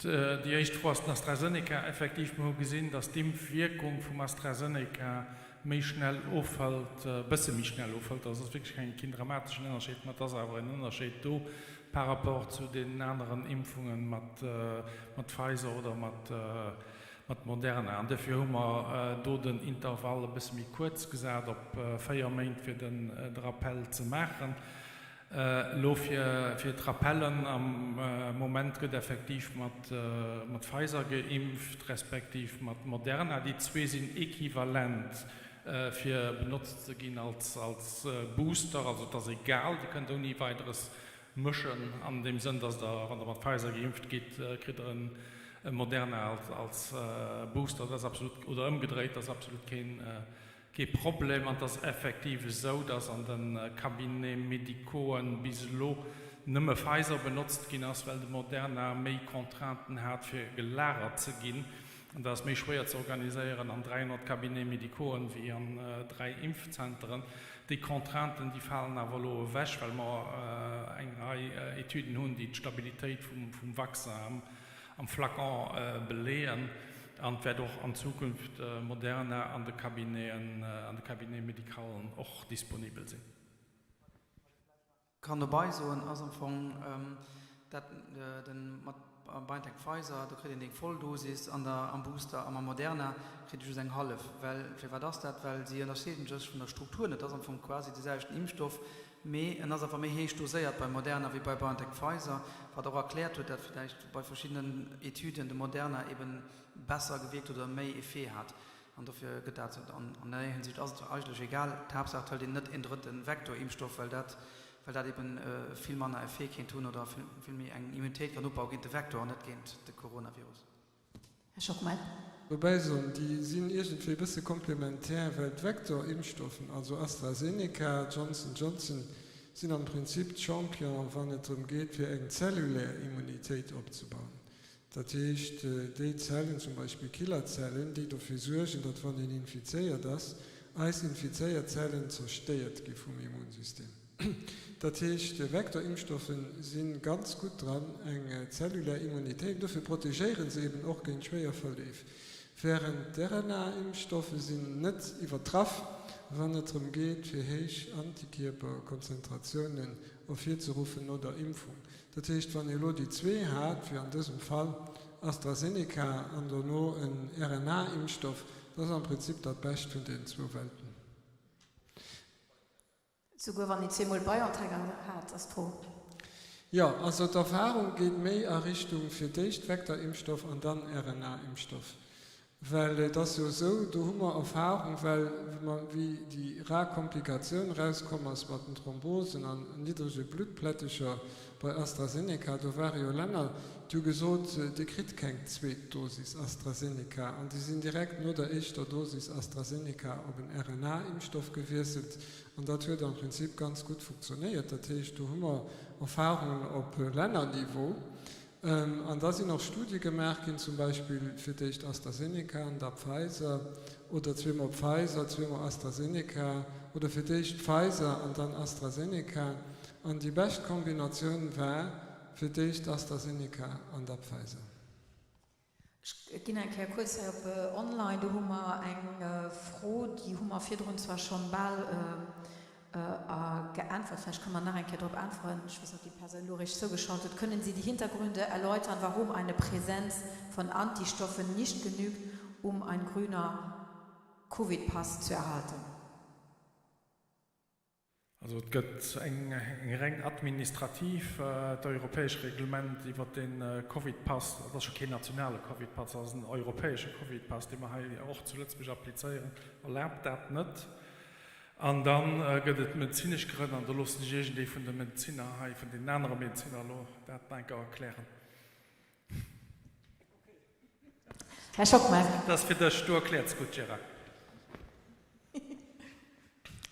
Déi éischt Fro ass den AstraZeneca. Effektiv, mir hu gesinn, datt d'Impfwierkung vum AstraZeneca méi schnell ofhëlt, e bësse méi schnell ofhëlt. Also et ass wierklech keng, keen dramateschen Ënnerscheed, mä et ass awer en Ënnerscheed do par rapport zu deenen aneren Impfunge mat, mat Pfizer oder mat, mat Moderna. An duerfir hu mer do den Intervall e bësse méi kuerz gesat op 4 Méint, fir den, de Rappel ze maachen. Elo fir d'Rappellen, am Moment gëtt effektiv mat Pfizer geimpft, respektiv mat Moderna. Déi zwee sinn equivalent fir benotzt ze ginn als Booster. Also et ass egal, Dir kënnt ouni Weideres mëschen an deem Sënn, datt Der, wann Der mat Pfizer geimpft gitt, kritt Der e Moderna als Booster. Dat ass absolut, oder ëmgedréit, dat ass absolut keen Kee Problem. An et ass effektiv esou, dass an de Cabinets médicauxen bis elo nëmme Pfizer benotzt ginn ass, well de Moderna méi Contrainten hat, fir gelagert ze ginn. An dat ass méi schwéier ze organiséieren an 300 Cabinets médicauxen wéi an dräi Impfzenteren. Déi Contrainten, déi falen awer elo ewech, well mer eng Rei Etüden hunn, déi d'Stabilitéit vum Vaccin am Flacon beleeën. An et wäert och an Zukunft Moderna an de Cabineten, an de Cabinets médicalen och disponibel sinn. Kann dobei soen, ass am Fong dat den mat BioNTech Pfizer, do kritt een déi voll Dosis an der am Booster a mam Moderna kritt ee just eng hallef. Well firwat ass dat? Well si ënnerscheeden sech vun der Struktur net. Et ass am Fong quasi de selwechten Impfstoff, mee en ass awer méi héich doséiert bei Moderna wéi bei BioNTech Pfizer, wat och erkläert huet, dat villäicht bei verschiddenen Etüden de Moderna eben besser gewierkt huet oder méi Effet hat. An dofir gëtt dat esou. An an där Hinsicht ass et eigentlech egal. D'Haaptsaach, et hëlt een net en drëtte Vektorimpfstoff, well dat well dat eben vill manner Effet kéint hunn oder vill méi eng Immunitéit kann opbaue géint de Vektor an net géint de Coronavirus. Här Schockmel. Dobäi soen, déi sinn iergendwéi e bësse komplementär, well d'Vektorimpfstoffen, also AstraZeneca, Johnson Johnson, sinn am Prinzip d'Champion, wann et drëm geet, fir eng zellulär Immunitéit opzebauen. Dat heescht, déi Zellen, zum Beispill Killerzellen, déi dofir suergen, datt wann een infizéiert ass, eis infizéiert Zellen zerstéiert gi vum Immunsystem. Dat heescht, Vektorimpfstoffe si ganz gutt dran, eng zellulär Immunitéit, dofir protegéiere se eben och géint schwéier Verleef, wärend d'RNA-Impfstoffe sinn net iwwertraff, wann et drëm geet, fir héich Antikierperkonzentratiounen ervirzeruffen no der Impfung. Dat heescht, wann ee elo déi zwee hat, wéi an dësem Fall AstraZeneca an dono en RNA-Impfstoff, dat ass am Prinzip dat Bescht vun deenen zwou Welten. Souguer wann een zweemol BioNTech hat, ass d'Fro. Jo, also d'Erfahrung geet méi a Richtung fir d'éischt Vektorimpfstoff an dann RNA-Impfstoff. Well et ass jo esou, do hu mer Erfahrung, well wéi déi rar Komplikatioun erauskomm ass mat den Thrombosen an niddrege Bluttplättecher. Bei AstraZeneca, do ware jo Länner, déi hu gesot, Dir kritt keng zweet Dosis AstraZeneca. An déi sinn direkt no der éischter Dosis AstraZeneca op en RNA-Impfstoff gewiesselt. An dat huet am Prinzip ganz gutt funktionéiert. Dat heescht, do hu mer Erfahrungen op Lännerniveau. An da sinn och Studie gemaach ginn, zum Beispill fir d'éischt AstraZeneca an da Pfizer, oder zweemol Pfizer, zweemol AstraZeneca, oder fir d'éischt Pfizer an dann AstraZeneca. An déi bescht Kombinatioun war fir d'éischt AstraZeneca an da Pfizer. Ech ginn eng Kéier kuerz hei op online. Do hu mer eng Fro, déi hu mer virdrun zwar schonn bal geäntwert, vläicht kënne mer nach eng Kéier drop äntweren. Ech weess net, ob déi Persoun elo eréischt zougeschalt huet. Können Sie die Hintergründe erläutern, warum eine Präsenz von Antistoffen nicht genügt, um ein grüner Covid-Pass zu erhalten? Also et gëtt eng reng administrativ, d'europäesch Reglement iwwert de Covidpass, dat ass scho keen nationale Covidpass, dat ass en europäesche Covidpass, dee mer hei och zu Lëtzebuerg applizéieren, erlaabt dat net. An da gëtt et medezinesch Grënn, an do loossen ech iergendee vun de Medezinner hei, vun deenen anere Medezinner elo dat nach eng Kéier erklären. Här Schockmel. Dat ass fir dech, du erkläerts gutt, Gérard.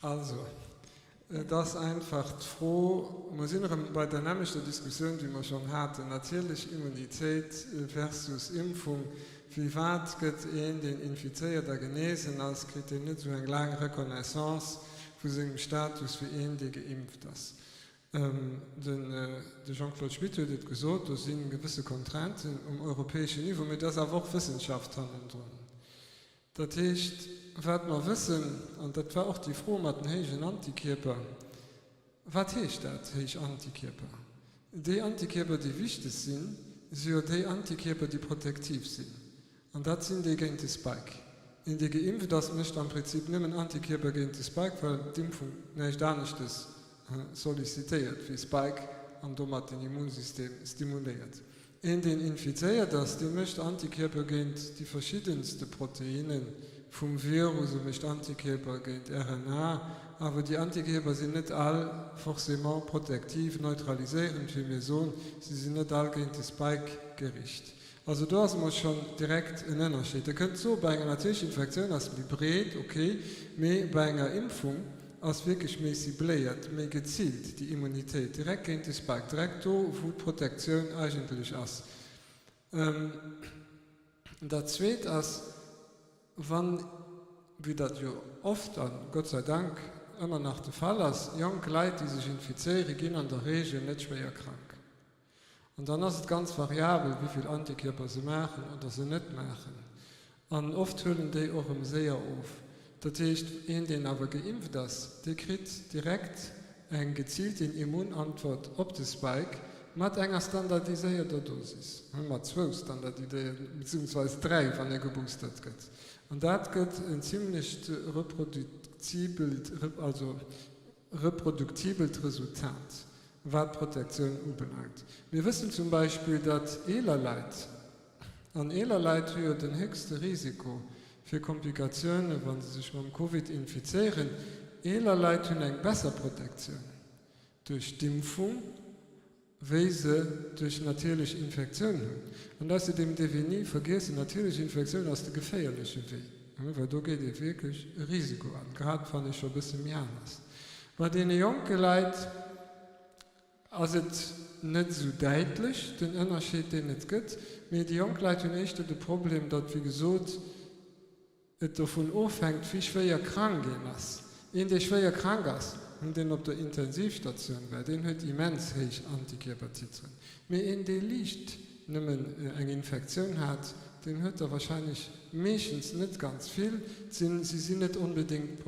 Also, et ass einfach d'Fro, mer sinn erëm bei der nämmlechter Diskussioun, déi mer schonn haten, natierlech Immunitéit versus Impfung. Firwat gëtt een, deen infizéiert a genesen ass, kritt deen net esou eng laang Reconnaissance vu sengem Status wéi een, dee geimpft ass? De Jean-Claude Schmit huet et gesot, do si gewësse Contrainten um europäeschen Niveau, mee do ass awer och Wëssenschaft hannendrun. Dat heescht, wat mer wëssen, an dat war och déi Fro mat den héijen Antikierper, Wat heescht dat, héich Antikierper? Déi Antikierper, déi wichteg sinn, si jo déi Antikierper, déi protektiv sinn. An dat sinn déi géint de Spike. Een, dee geimpft ass, mécht am Prinzip nëmmen Antikierper géint de Spike, well d'Impfung näischt aneschtes sollicitéiert wéi Spike an domat den Immunsystem stimuléiert. Een, deen infizéiert ass, dee mécht Antikierper géint déi verschiddenste Proteinne vum Virus, e mécht Antikierper géint RNA, awer déi Antikierper sinn net all forcément protektiv, neutraliséierend, wéi mir soen, si sinn net all géint de Spike gericht. Also do ass emol schonn direkt en Ënnerscheed. Der kënnt soen, bei enger natierlecher Infektioun ass méi breet, ok, mee bei enger Impfung ass wierklech méi cibléiert, méi geziilt déi Immunitéit, direkt géint de Spike, direkt do, wou d'Protektioun eigentlech ass. Dat Zweet ass, wann, wéi dat jo oft a Gott sei Dank ëmmer nach de Fall ass, jonk Leit, déi sech infizéieren, ginn an der Reegel net schwéier krank. An dann ass et ganz variabel, wéi vill Antikierper se maachen oder se net maachen. An oft huelen déi och erëm séier of. Dat heescht, een, deen awer geimpft ass, dee kritt direkt eng geziilten Immunantwort op de Spike mat enger standardiséierter Dosis, mat zwou standardidéierten, beziehungsweise dräi, wann ee geboostert gëtt. An dat gëtt en zimlecht reproduzibelt, also reproduktibelt Resultat, wat d'Protektioun ubelaangt. Mir wëssen zum Beispill, datt eeler Leit, an eeler Leit hu jo den héchste Risiko fir Komplikatiounen, wa se sech mam Covid infizéieren, eeler Leit hunn eng besser Protektioun duerch d'Impfung, wéi se duerch natierlech Infektioun hunn. An ausserdeem dierf een ni vergiessen, natierlech Infektioun ass de geféierleche Wee, well do geet ee wierklech e Risiko an, grad wann ee scho e bësse méi al ass. Bei deene jonke Leit ass et net esou däitlech, den Ënnerscheed, deen et gëtt, mee déi jonk Leit hunn éischter de Problem, datt, wéi gesot, et dovun ofhänkt, wéi schwéier krank een ass. Een, dee schwéier krank ass, deen op der Intensivstatioun war, deen huet immens héich Antikierpertiteren. Mee een, dee liicht nëmmen eng Infektioun hat, deen huet der wahrscheinlech meeschtens net ganz vill. Si sinn net onbedéngt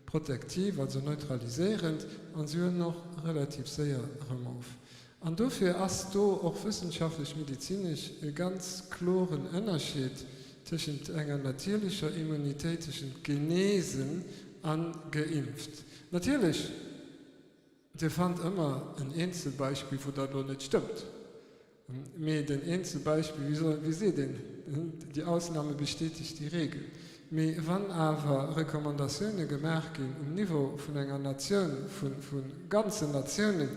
protektiv, also neutraliséierend, a si huelen och relativ séier erëm of. An dofir ass do och wëssenschaftlech-medezinesch e ganz kloren Ënnerscheed tëschent enger natierlecher Immunitéit, tëschent genesen a geimpft. Natierlech, Dir fannt ëmmer en Eenzelbeispill, wou dat elo net stëmmt. Mee den Eenzelbeispill, wéi soll, wéi seet een, die Ausnahme bestätigt die Regel. Mee wann awer Recommandatioune gemaach ginn um Niveau vun enger Natioun, vu ganzen Natiounen,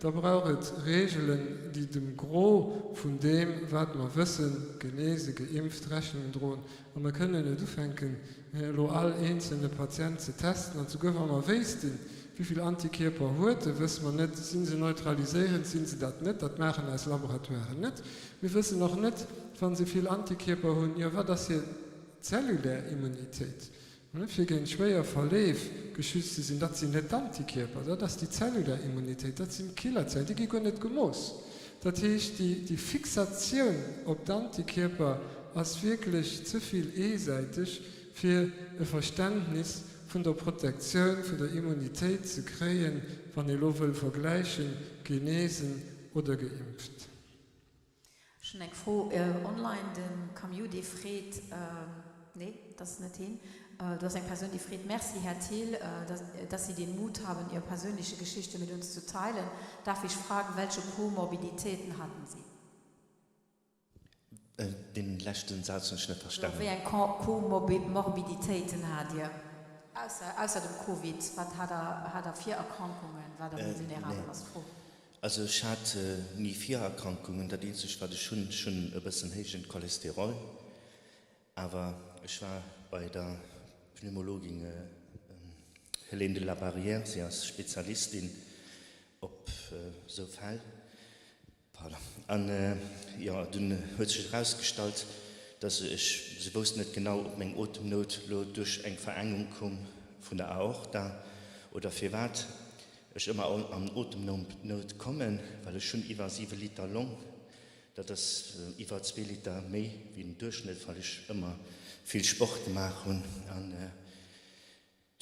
Da brauch et Reegelen, déi dem Gros vun deem, wat mer wëssen, genese, geimpft, Rechnung droen. A mer kënnen net ufänken, elo all eenzelne Patient ze testen. An souguer wa mer wéissten, wéi vill Antikierper huet e, wësse mer net, si se neutraliséierend, si se dat net. Dat maachen eis Laboratoiren net. Mir wëssen och net, wa se vill Antikierper hunn, jo wat ass hir zellulär Immunitéit? Fir géint schwéier Verleef geschützt ze sinn, dat sinn net d'Antikierper, dat ass déi zellulär Immunitéit, dat sinn d'Killerzellen, déi gi guer net gemooss. Dat heescht, déi Fixatioun op d'Antikierper ass wierklech ze vill eesäiteg, fir e Verständnis vun der Protektioun, vun der Immunitéit ze kréien, wann ee lo wëll vergläichen, genesen oder geimpft. Ech hunn eng Fro online, de Camiou dee freet, nee, dat ass net heen, do ass eng Persoun déi freet, Merci Här Thill, dass Sie den Mut haben Ihre persönliche Geschichte mit uns zu teilen. Darf ich fragen, welche Komorbiditäten hatten Sie? Deen leschten Saz hunn ech net verstanen. Wéi eng Komorbiditéiten hat Dir, ausser dem Covid? Wat hat Der fir Erkrankungen, war Der méi vulnerabel, ass d'Fro. Also ech hat ni Virerkrankungen, dat eenzegt wat ech hunn, ech hunn e bëssen héijen Cholesterol, awer ech war bei der Pneumologin Hélène de la Barrière, si ass Spezialistin op esou Fäll, pardon, an jo dunn huet sech erausgestallt, dass ech, se wousst net genau ob meng Otemnout lo duerch eng Verengung koum vun der Aorta oder firwat, Ech ëmmer an Otemnout kommen, well ech hunn iwwer 7 Liter Long, dat ass iwwer zwee Liter méi wéi den Duerchschnëtt, well ech ëmmer vill Sport gemaach hunn. An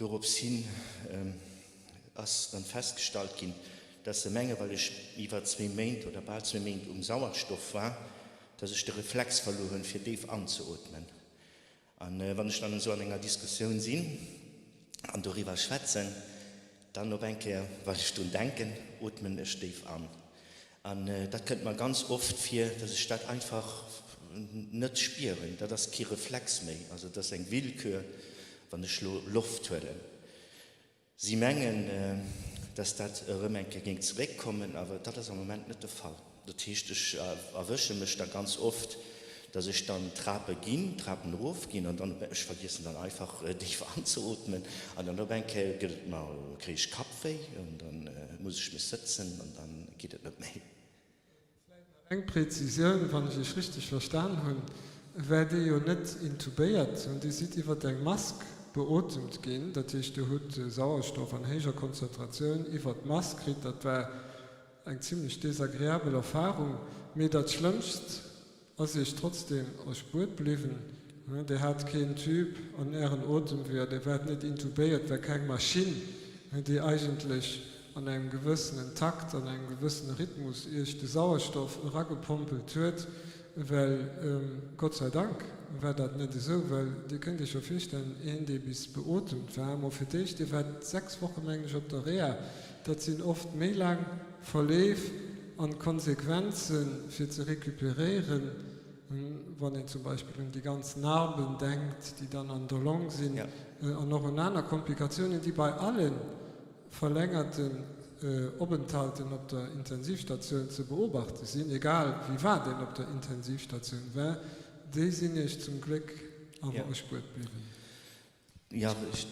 dorops hin ass dann festgestallt ginn, dass se menge well ech iwwer zwee Méint oder bal zwee Méint um Sauerstoff war, dass ech de Reflex verluer hunn, fir déif anzeootmen. An wann ech dann esou an enger Diskussioun sinn an doriwwer schwätzen, dann op eng Kéier, well ech drun denken, ootmen ech déif an. An dat kënnt mer ganz oft vir, dass ech dat einfach net spieren. Dat ass kee Reflex méi, also et ass eng Willkür, wann ech elo Loft huelen. Si mengen, dass dat erëm eng Kéier géing zeréckkommen, awer dat ass am Moment net de Fall. Dat heescht, ech erwësche mech da ganz oft, dass ech dann d'Trape ginn, d'Trapen erofginn an dann, ech vergiessen dann einfach déif anzeootmen an dann op eng Kéier gëtt et mer, kréie ech Kappwéi an da muss ech mech sëtzen an da geet et net méi. Vläit nach eng Präzisioun, Wann ech Iech richteg verstan hunn, waart Dir jo net intubéiert, mä Dir sidd iwwert eng Mask beotemt ginn. Dat heescht, Dir hutt Sauerstoff an héijer Konzentratioun iwwert d'Mask kritt. Dat war eng zimlech desagreabel Erfarung, mee dat Schlëmmst Ass iech trotzdem erspuert bliwwen? Dir hat keen Tube an ären Otemweeër, dir waart net intubéiert, war keng Maschinn, déi eigentlech an engem gewëssenen Takt, an engem gewëssene Rhythmus iech de Sauerstoff eragepompelt huet, well Gott sei Dank war dat net esou, well dir kënnt iech jo virstellen, een dee bis beotemt war, mol fir d'éischt, dir waart 6 Woche mengen ech op der Reha, dat sinn oft méi laang Verleef an d'Konsequenze fir ze recuperéieren, wann een zum Beispill un déi ganz Narben denkt, déi dann an der Long sinn, an och un aner Komplikatiounen, déi bei alle verlängerten Openthalten op der Intensivstatioun ze beobachte sinn, egal wéi wat een op der Intensivstatioun war, déi sinn Iech zum Gléck awer erspuert bliwwen. Jo, ech,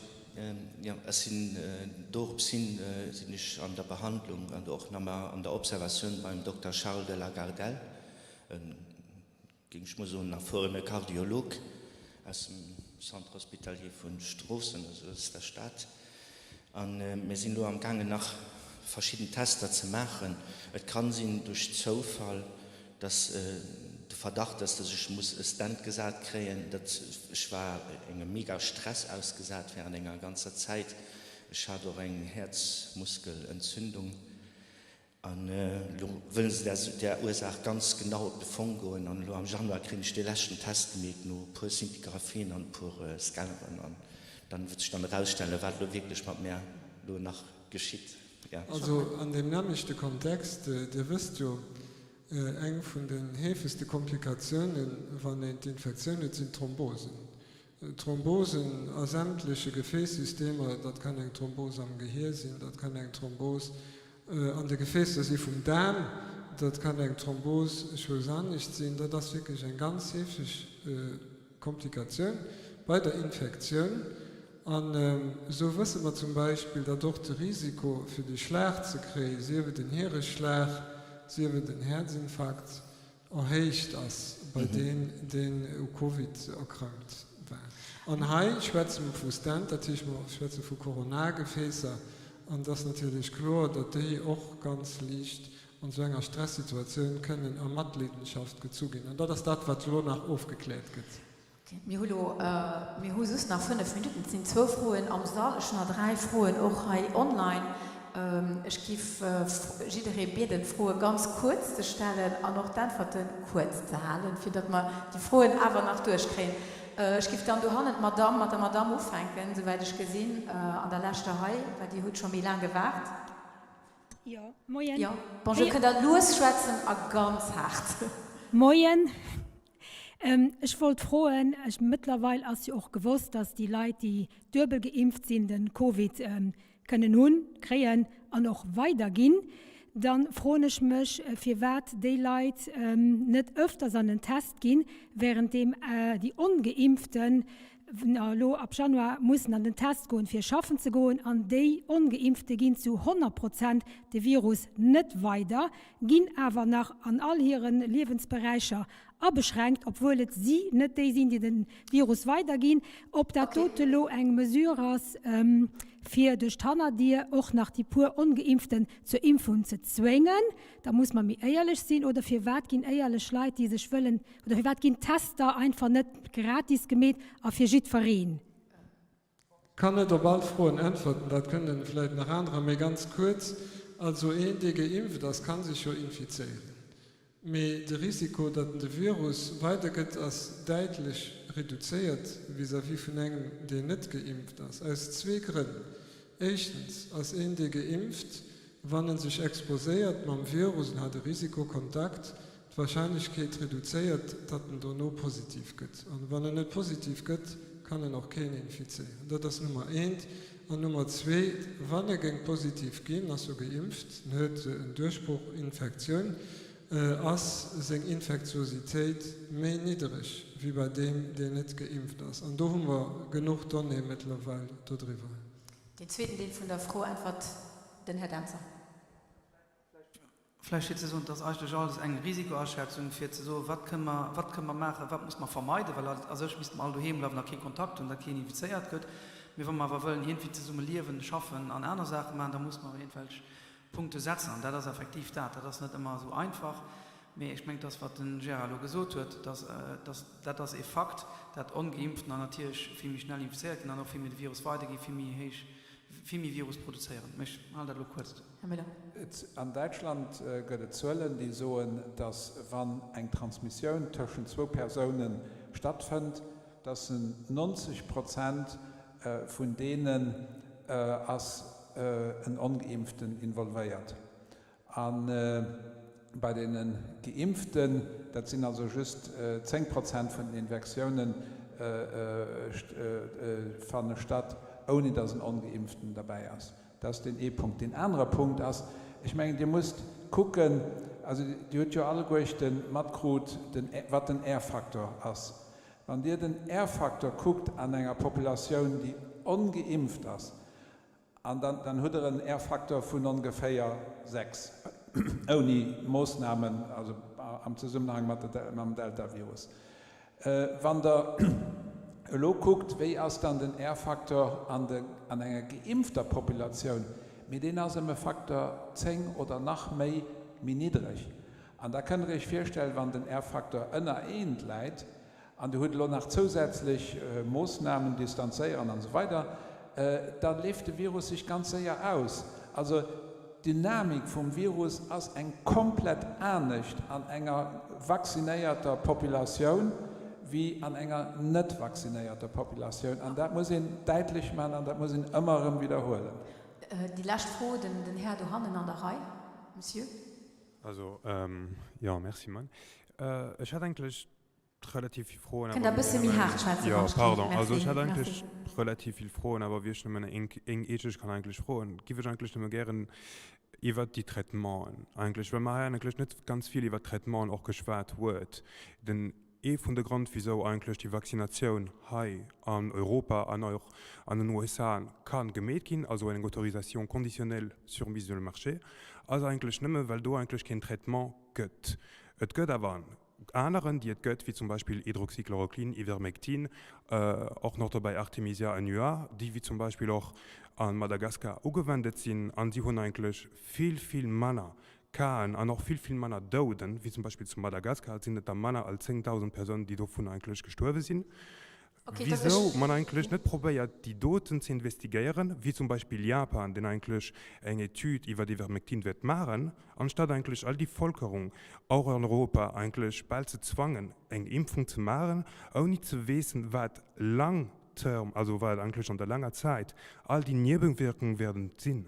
jo, ech sinn dorops hin sinn ech an der Behandlung an och nach mar an der Observatioun beim Dokter Charles de la Gardelle, e, géing ech mol soen, erfuerene Kardiolog aus dem Centre hospitalier vu Stroossen, also aus der Stad. A mir sinn elo amgaangen nach verschidden Tester ze maachen. Et kann sinn duerch Zoufall, dass de Verdacht ass, dass ech muss e Stent gesat kréien. Dat, ech war engem mega Stress ausgesat während enger ganzer Zäit. Ech hat och eng Häerzmuskelentzündung. An elo wëlle se der där Ursaach ganz genau op de Fong goen. An elo am Januar kréien ech dee leschten Test gemeet, no e puer Szintigraphien an e puer Scanneren. An dann wërt sech dann erausstellen, wat elo wierklech mat mär elo nach geschitt. Ja. Also an deem nämmlechte Kontext, Dir wësst jo, eng vun den heefegste Komplikatiounen, wann een d'Infektioun huet, sinn d'Thrombosen. Thrombosen a sämtleche Gefäässystemer, dat kann eng Thrombos am Gehier sinn, dat kann eng Thrombos. an de Gefäässer si vum Daarm. Dat kann eng Thrombos ech wouss anescht sinn. Dat ass wierklech eng ganz heefeg Komplikatioun bei der Infektioun. An esou wësse mer zum Beispill, datt och de Risiko fir de Schlag ze kréien, sief et en Hiereschlag, sief et en Häerzinfarkt, erhéicht ass bei deen, deen u Covid erkrankt war. An hei schwätze mer vu Stent, dat heescht mer schwätze vu Koronargefäässer. An et ass natierlech kloer, datt déi och ganz liicht an esou enger Stressituatioun kënnen a Matleedenschaft gezu ginn. An dat ass dat, wat elo nach ofgekläert gëtt. Mir hu lo, mir hu just nach 5 Minutten. Et sinn zwou Froen am Sall. Ech hunn nach dräi Froen och hei online. Ech giff jidderee bieden, d'Froe ganz kuerz ze stellen an och d'Äntwerte kuerz ze halen, fir datt mer déi Froen awer nach duerchkréien. Ech giff dann dohannen d'Madamm, mat der Madamm ufänken, souwäit ech gesinn, an der leschter Rei, well Dir hutt scho méi laang gewaart. Jo, moien. Jo, bonjour. Kënnt Der lues schwätzen a ganz haart? Moien. Ech wollt froen, ech, mëttlerweil ass jo och gewosst, dass déi Leit, déi duebel geimpft sinn, de Covid kënnen hunn, kréien an och weiderginn. Da froen ech mech, firwat déi Leit net öfters an den Test ginn, währenddeem déi Ongeimpften elo ab Januar mussen an den Test goen, fir schaffen ze goen, an déi Ongeimpfte ginn zu 100 Prozent de Virus net weider, ginn awer nach an all hire Liewensberäicher abeschränkt, obwuel et si net déi sinn, déi de Virus weiderginn. Ob dat dote lo eng Mesure ass, fir duerch d'Hannerdier och nach déi puer Ongeimpften zur Impfung ze zwéngen, da muss mer méi éierlech sinn. Oder firwat ginn éierlech Leit, déi sech wëllen, oder firwat ginn d'Tester einfach net gratis gemeet a fir jiddwereen? Kann net op all d'Froen äntwerten, dat kënnen vläit nach anerer, mee ganz kuerz, Also een, dee geimpft ass, ka sech jo infizéieren, mee de Risiko, datt en de Virus weidergëtt, ass däitlech reduzéiert vis-à-vis vun engem, deen net geimpft ass, aus zwee Grënn. Éischtens ass een, dee geimpft, wann en sech exposéiert mam Virus, en hat e Risikokontakt, d'Warscheinlechkeet reduzéiert, datt en dono positiv gëtt. An wann en net positiv gëtt, kann en och keen infizéieren. Dat ass Nummer eent. An Nummer zwee, wann e géing positiv ginn, ass jo geimpft, en huet en Duerchbruchinfektioun, ass seng Infektiositéit méi niddereg wéi bei deem, deen net geimpft ass. An do hu mer genuch Donnéeë mëttlerweil dodriwwer. Deen zweeten Deel vun der Fro äntwert den Här Dentzer. Vläicht fir ze soen, et ass eigentlech alles eng Risikoaschätzung, fir ze soen, wat kënne mer, wat kënne mer maachen, wat muss mer vermeiden, well a sech misste mer all doheem bleiwen a kee Kontakt hunn, datt keen infizéiert gëtt. Mee wa mer awer wëllen iergendwéi zesumme liewen, schaffen an aner Saache maachen, da muss mer iergendwelch Punkte setzen. An dat ass effektiv dat. Dat ass net ëmmer esou einfach. Mee ech mengen, dass, wat de Gérard elo gesot huet, dass, dass, dat ass ee Fakt, dat Ongeimpften dann natierlech vill méi schnell infizéiert ginn an och vill méi de Virus weiderginn, vill méi héich, vill méi Virus produzéieren. Mee ech halen dat elo kuerz. Här Müller. An Däitschland gëtt et Zuelen, déi soen, datt wann eng Transmissioun tëschent zwou Persoune stattfënnt, datt en 90 Prozent vun deenen ass en Ongeimpften involvéiert. A bei deene Geimpften, dat sinn also just 10 Prozent vun den Infektiounen, fanne statt, ouni datt en Ongeimpften derbäi ass. Dat ass deen ee Punkt. Deen anere Punkt ass, ech mengen, Dir musst kucken, also Dir hutt jo alleguerchte matkrut, wat den R-Faktor ass. Wann Dir den R-Faktor kuckt an enger Populatioun, déi ongeimpft ass, an dann, dann hutt Der en R-Faktor vun ongeféier 6, ouni Moossnamen, also am Zesummenhang mat mam Delta-Virus. Wann Der elo kuckt, wéi ass dann den R-Faktor an an enger geimpfter Populatioun, mee deen ass ëm e Faktor 10 oder nach méi méi niddreg. An da kënnt Der Iech virstellen, wann den R-Faktor ënner eent läit an Der hutt elo nach zousätzlech Moossnamen, Distanzéieren an esou weider, da leeft de Virus sech ganz séier aus. Also d'Dynamik vum Virus ass eng komplett anescht an enger vaccinéierter Populatioun wéi an enger net vaccinéierter Populatioun. An dat muss een däitlech maachen an dat muss een ëmmer erëm widderhuelen. Déi lescht Fro, den Här dohannen an der Rei. Monsieur. Also, jo, merci. Moien. Ech hätt eigentlech relativ vill Froen. Kënnt Der e bësse méi haart schwätzen, Jo, pardon. Also ech hätt eigentlech relativ vill Froen, awer wéi ech nëmmen eng eenzeg kann eigentlech froen, giff ech eigentlech nëmme gären. Iwwert déi Traitementen eigentlech, well mer hei eigentlech net ganz vill iwwert d'Traitementen och geschwat huet. Den, ee vun de Grënn, wisou eigentlech déi Vaccinatioun hei an Europa an och an den USA ka gemeet ginn, also eng Autorisation conditionnelle sur mise sur le marché, ass eigentlech nëmme, well do eigentlech keen Traitement gëtt. Et gëtt awer aneren, déi et gëtt, wéi zum Beispill Hydroxychloroquine, Ivermectin, och nach dobäi Artemisia annua, déi wéi zum Beispill och a Madagaskar ugewendet sinn, an si hunn eigentlech vill, vill manner Casen an och vill, vill manner Douden, wéi zum Beispill zu Madagaskar sinn et der manner als 10.000 Persounen, déi dovun eigentlech gestuerwe sinn. Wisou man eigentlech net probéiert déi doten ze investigéieren, wéi zum Beispill Japan, deen eigentlech eng Etüd iwwert Ivermectin wäert maachen, anstatt eigentlech all déi Volkerung, och an Europa, eigentlech bal ze zwangen eng Impfung ze maachen, ouni ze weessen wat long term, also wat eigentlech an der langer Zäit all déi Niewenwirkungen werden sinn.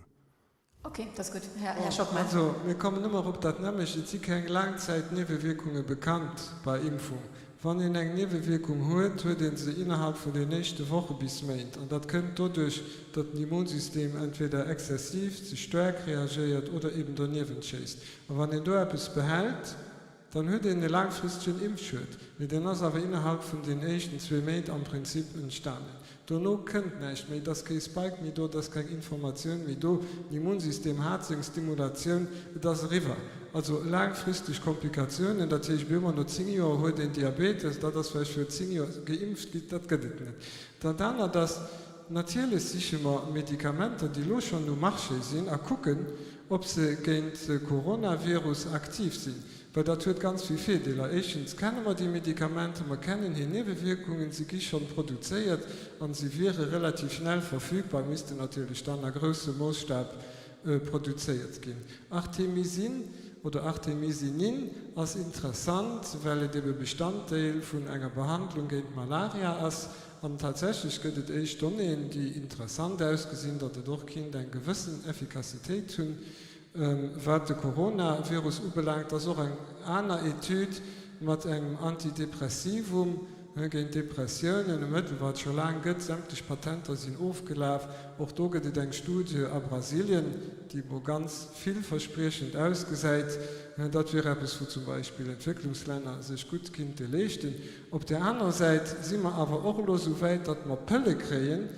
Ok, dat ass gutt, Här Schockmel. Also, mir kommen ëmmer op dat nämmlecht, Et si keng Laangzäitniewewierkunge bekannt bei Impfung. Wann een eng Niewewierkung huet, huet ee se innerhalb vun den éischte Woche bis Méint. An dat kënnt doduerch, datt den Immunsystem entweder exzessiv, ze staark reagéiert oder eben doniewent schéisst. A wann een do eppes behält, Dann huet een e laangfristegen Impfschued, mee deen ass awer innerhalb vun den éischten zwee Méint am Prinzip entstanen. Dono kënnt näischt méi, et ass kee Spike méi do, et ass keng Informatioun méi do, den Immunsystem hat seng Stimulatioun, et ass eriwwer. Also laangfristeg Komplikatiounen, dat heescht op eemol no 10 Joer huet een Diabetes, dat ass vläicht virun 10 Joer geimpft ginn, dat gëtt et net. Dat anert ass, Natierlech siche mer Medikamenter, déi elo schonn um Marché sinn, a kucken, ob se géint de Coronavirus aktiv sinn. Well dat huet ganz vill Virdeeler. Éischtens kenne mer déi Medikamenter, mer kennen hir Niewewierkungen, se gi schonn produzéiert a se wiere relativ schnell verfügbar, missten natierlech dann a groussem Moosstab produzéiert ginn. Artemisin oder Artemisinin ass interessant, well et ebe Bestanddeel vun enger Behandlung géint Malaria ass. An tatsächlech gëtt et éischt Donnéeën, déi interessant ausgesinn, datt et och kinnt eng gewëssen Effikassitéit hunn, wat de Coronavirus ubelaangt. Ass och eng aner Etüd mat engem Antidepressivum géint Depressiounen, e Mëttel, wat et scho laang gëtt, sämtlech Patenter sinn ofgelaf. Och do gëtt et eng Studie a Brasilien, déi mol ganz villverspriechend ausgesäit. Dat wier eppes, wou zum Beispill Entwécklungslänner sech gutt kinnte leeschten. Op där anerer Säit si mer awer och elo esou wäit, datt mer Pëlle kréien,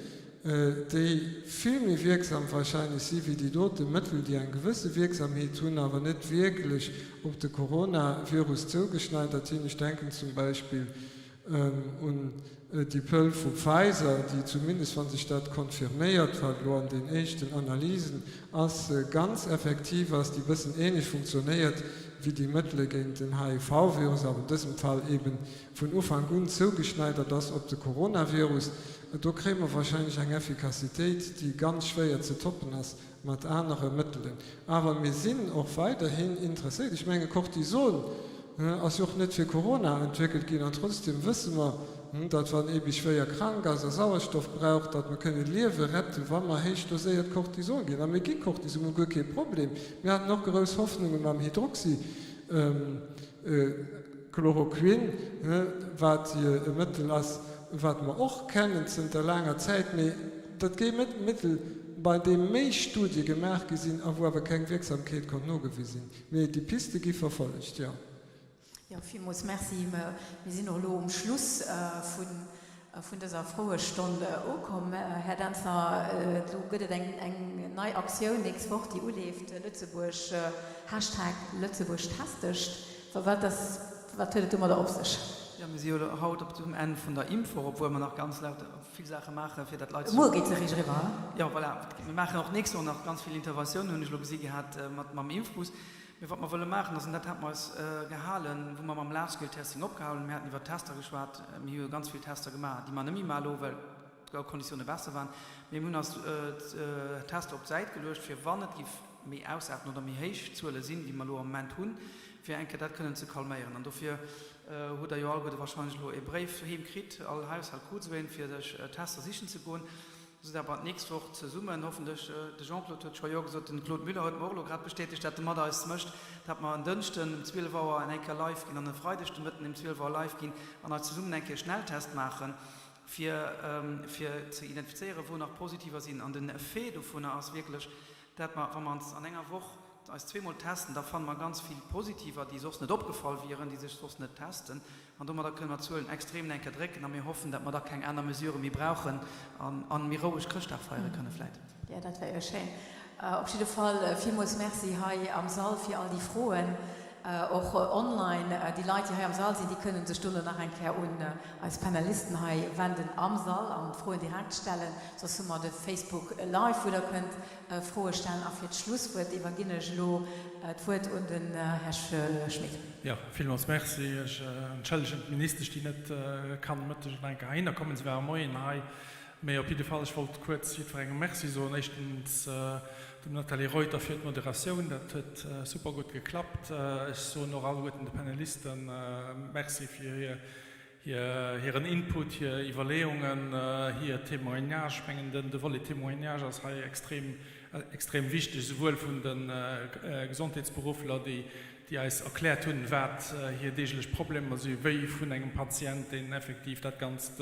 déi vill méi wierksam wahrscheinlech si wéi déi dote Mëttel, déi eng gewësse Wierksamheet hunn, awer net wierklech op de Coronavirus zougeschneidert sinn. Ech denken zum Beispill un déi Pëll vu Pfizer, déi zumindest, wa sech dat confirméiert, wat elo an den éischten Analysen ass, ganz effektiv ass, déi e bëssen ähnlech funktionéiert wéi déi Mëttele géint den HIV-Virus, awer an dësem Fall eben vun Ufank un zougeschneidert ass op de Coronavirus. Do kréie mer wahrscheinlech eng Effikassitéit, déi ganz schwéier ze toppen ass mat anere Mëttelen. Awer mir sinn och weiderhin interesséiert. Ech menge Cortison ass jo och net fir Corona entwéckelt ginn an trotzdem wësse mer, datt wann ee bis schwéier krank ass a Sauerstoff brauch, datt mer kënne Liewe rette wa mer héich doséiert Cortison ginn. A mir gi Cortison, mir hu guer kee Problem. Mir haten och grouss Hoffnunge mam Hydroxychloroquin, wat e Mëttel ass, wat mer och kennen zënter laanger Zäit, mee dat géi Mëttel, bei deem méi Studie gemaach gi sinn a wou awer keng Wierksamkeet konnt nogewise sinn. Mee déi Piste gi verfollegt, jo. Jo, villmools Merci. Mir sinn och elo um Schluss vun dëser Froestonn ukomm. Här Denzler, elo gëtt et eng nei Aktioun nächst Woch, déi uleeft, Lëtzebuerg, Hashtag Lëtzebuerg testescht. Wat ass, wat huet et domadder op sech? Jo, mir si jo elo haut op dem Enn vun der Impfwoch, obwuel mer nach ganz laut vill Saache maachen, fir datt d'Leit. Muer geet se eréischt eriwwer, he? Jo, voilà. Mir maachen och d'nächst Woch nach ganz vill Interventiounen, hunn ech elo gesi gehat, mat mam Impfbus. Mee wat mer wëlle maachen ass, an dat hate mer eis gehalen, wou mer mam Large-Scale-Testing opgehalen hunn, mir haten iwwer Tester geschwat, mir hu jo ganz vill Tester gemaach, déi mer net méi maachen elo, well d'Konditioune besser waren, mee mir hunn eis d'Tester op d'Säit geluecht, fir wann et géif méi ausaarten oder méi héich Zuele sinn, wéi mer elo am Moment hunn, fir eng Kéier dat kënnen ze calméieren. An dofir hutt Der jo alleguerte wahrscheinlech elo ee Bréif heem kritt, all Haushalt krut esou een, fir sech Tester sichen ze goen. Sou dat mer d'nächst Woch zesummen, hoffentlech, de Jean-Claude huet scho Jo gesot, den Claude Müller huet mer och elo grad bestätegt, dat e mat eis mécht, dat mer en Dënschden um 12 Auer en eng Kéier live ginn an e Freideg de Mëtten um 12 Auer live ginn an eis zesummen eng Kéier Schnelltest maachen, fir fir ze identifizéieren, wou nach Positiver sinn. An den Effet dovunner ass wierklech. Dat mer, wa mer ons an enger Woch eis zweemol testen, da fanne mer ganz vill Positiver, déi soss net opgefall wieren, déi sech soss net testen. An domadder kënne mer d'Zuelen extrem enke drécken a mir hoffen, datt mer da keng aner Mesurë méi brauchen an méi roueg Chrëschtdag feiere kënne vläit. Jo, dat wär jo schéin. Op jidde Fall villmools Merci hei am Sall fir all déi Froen, och online. Déi Leit, déi hei am Sall sinn, déi kënnen sech dono nach eng Kéier un eis Panelisten hei wenden am Sall an d'Froen direkt stellen. Soss hu mer de Facebook Live, wou Der kënnt Froe stellen. A fir d'Schlusswuert iwwerginn ech elo d'Wuert un den Här Schmit. Jo, villmools Merci. Ech entschëllegen d'Ministesch, déi net kann de Mëtteg nach eng Kéier heihinner kommen. Si war am Moien hei. Mee op jidde Fall, ech wollt kuerz jiddwerengem Merci soen. Éischtens dem Nathalie Reuter fir d'Moderatioun, dat huet super gutt geklappt. Ech soen och alleguerten de Paneliste Merci fir hir hiren Input, hir Iwwerleeungen, hir Témoignage. Ech mengen, de Volet Témoignage ass hei extrem, extrem wichteg, esouwuel vun de Gesondheetsberuffler, déi, déi eis erkläert hunn, wat hir deeglech Problemer si wéi vun engem Patient, deen effektiv dat Ganzt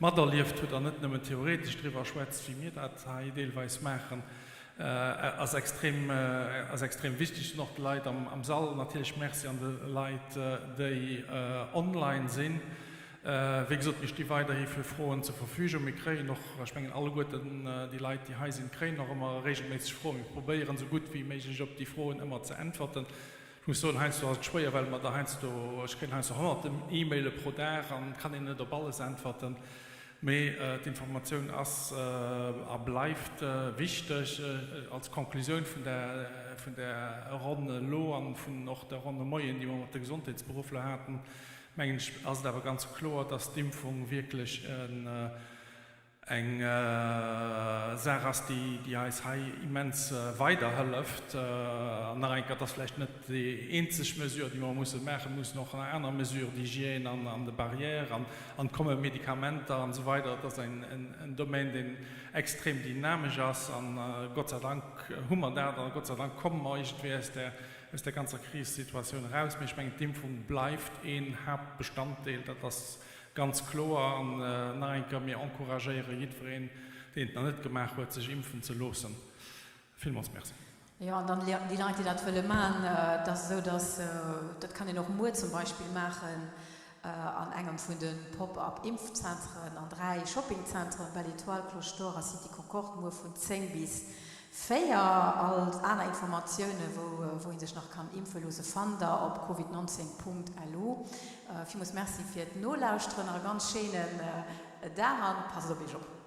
materlieft huet an net nëmmen theoretesch driwwer schwätzt, wéi mir dat hei deelweis maachen. Ass extrem, ass extrem wichteg. An och de Leit am Sall natierlech Merci an de Leit, déi online sinn. Wéi gesot, mir sti weiderhi fir Froen zur Verfügung. Mir kréien och, ech mengen alleguerten déi Leit, déi hei sinn, kréien och ëmmer regelméisseg Froen. Mir probéieren esou gutt wéi méiglech op déi Froen ëmmer ze äntwerten. Ech muss soen, heiansdo ass et schwéier, well mer der heiansdo, ech kréien heiansdo honnerten E-Maile pro Dag an et kann een net op alles äntwerten. Mee d'Informatioun ass a bleift wichteg. Als Conclusioun vun der vun där Ronn elo an vun och der Ronn de Moien, déi mer mat de Gesondheetsberuffler haten, mengen ech, ass et awer ganz kloer, dass d'Impfung wierklech en eng Saach ass, déi eis hei immens weiderhëlleft. An nach eng Kéier, et ass vläicht net déi eenzeg Mesure, déi mer musse maachen. Mir mussen och nach aner Mesures d'hygiène an de Barrières an et komme Medikamenter an esou weider. Et ass en Domaine, deen extrem dynamesch ass. A Gott sei Dank hu mer dat a Gott sei Dank komme mer iergendwéi aus där, aus där ganzer Krisesituatioun eraus. Mee ech mengen, d'Impfung bleift een Haaptbestanddeel. Dat ass Ganz kloer. An nach eng Kéier, mir encouragéiere jiddwereen, deen et nach net gemaach huet, sech impfen ze loossen. Villmools Merci. Jo, an dann déi Leit, déi dat wëlle maachen, et ass esou, dass, dat kann een och muer zum Beispill maachen, an engem vun de Pop-up-Impfzentren an 3 Shoppingzentren, Belle Étoile, Cloche d'Or a City Concorde, muer vun 10 bis 4. All aner Informatioune wou een sech nach kann impfe loosse fannt der op covid 19 Punkt lu. Villmools Merci fir d'Nolauschteren, nach e ganz schéinen Dag an passt op iech op.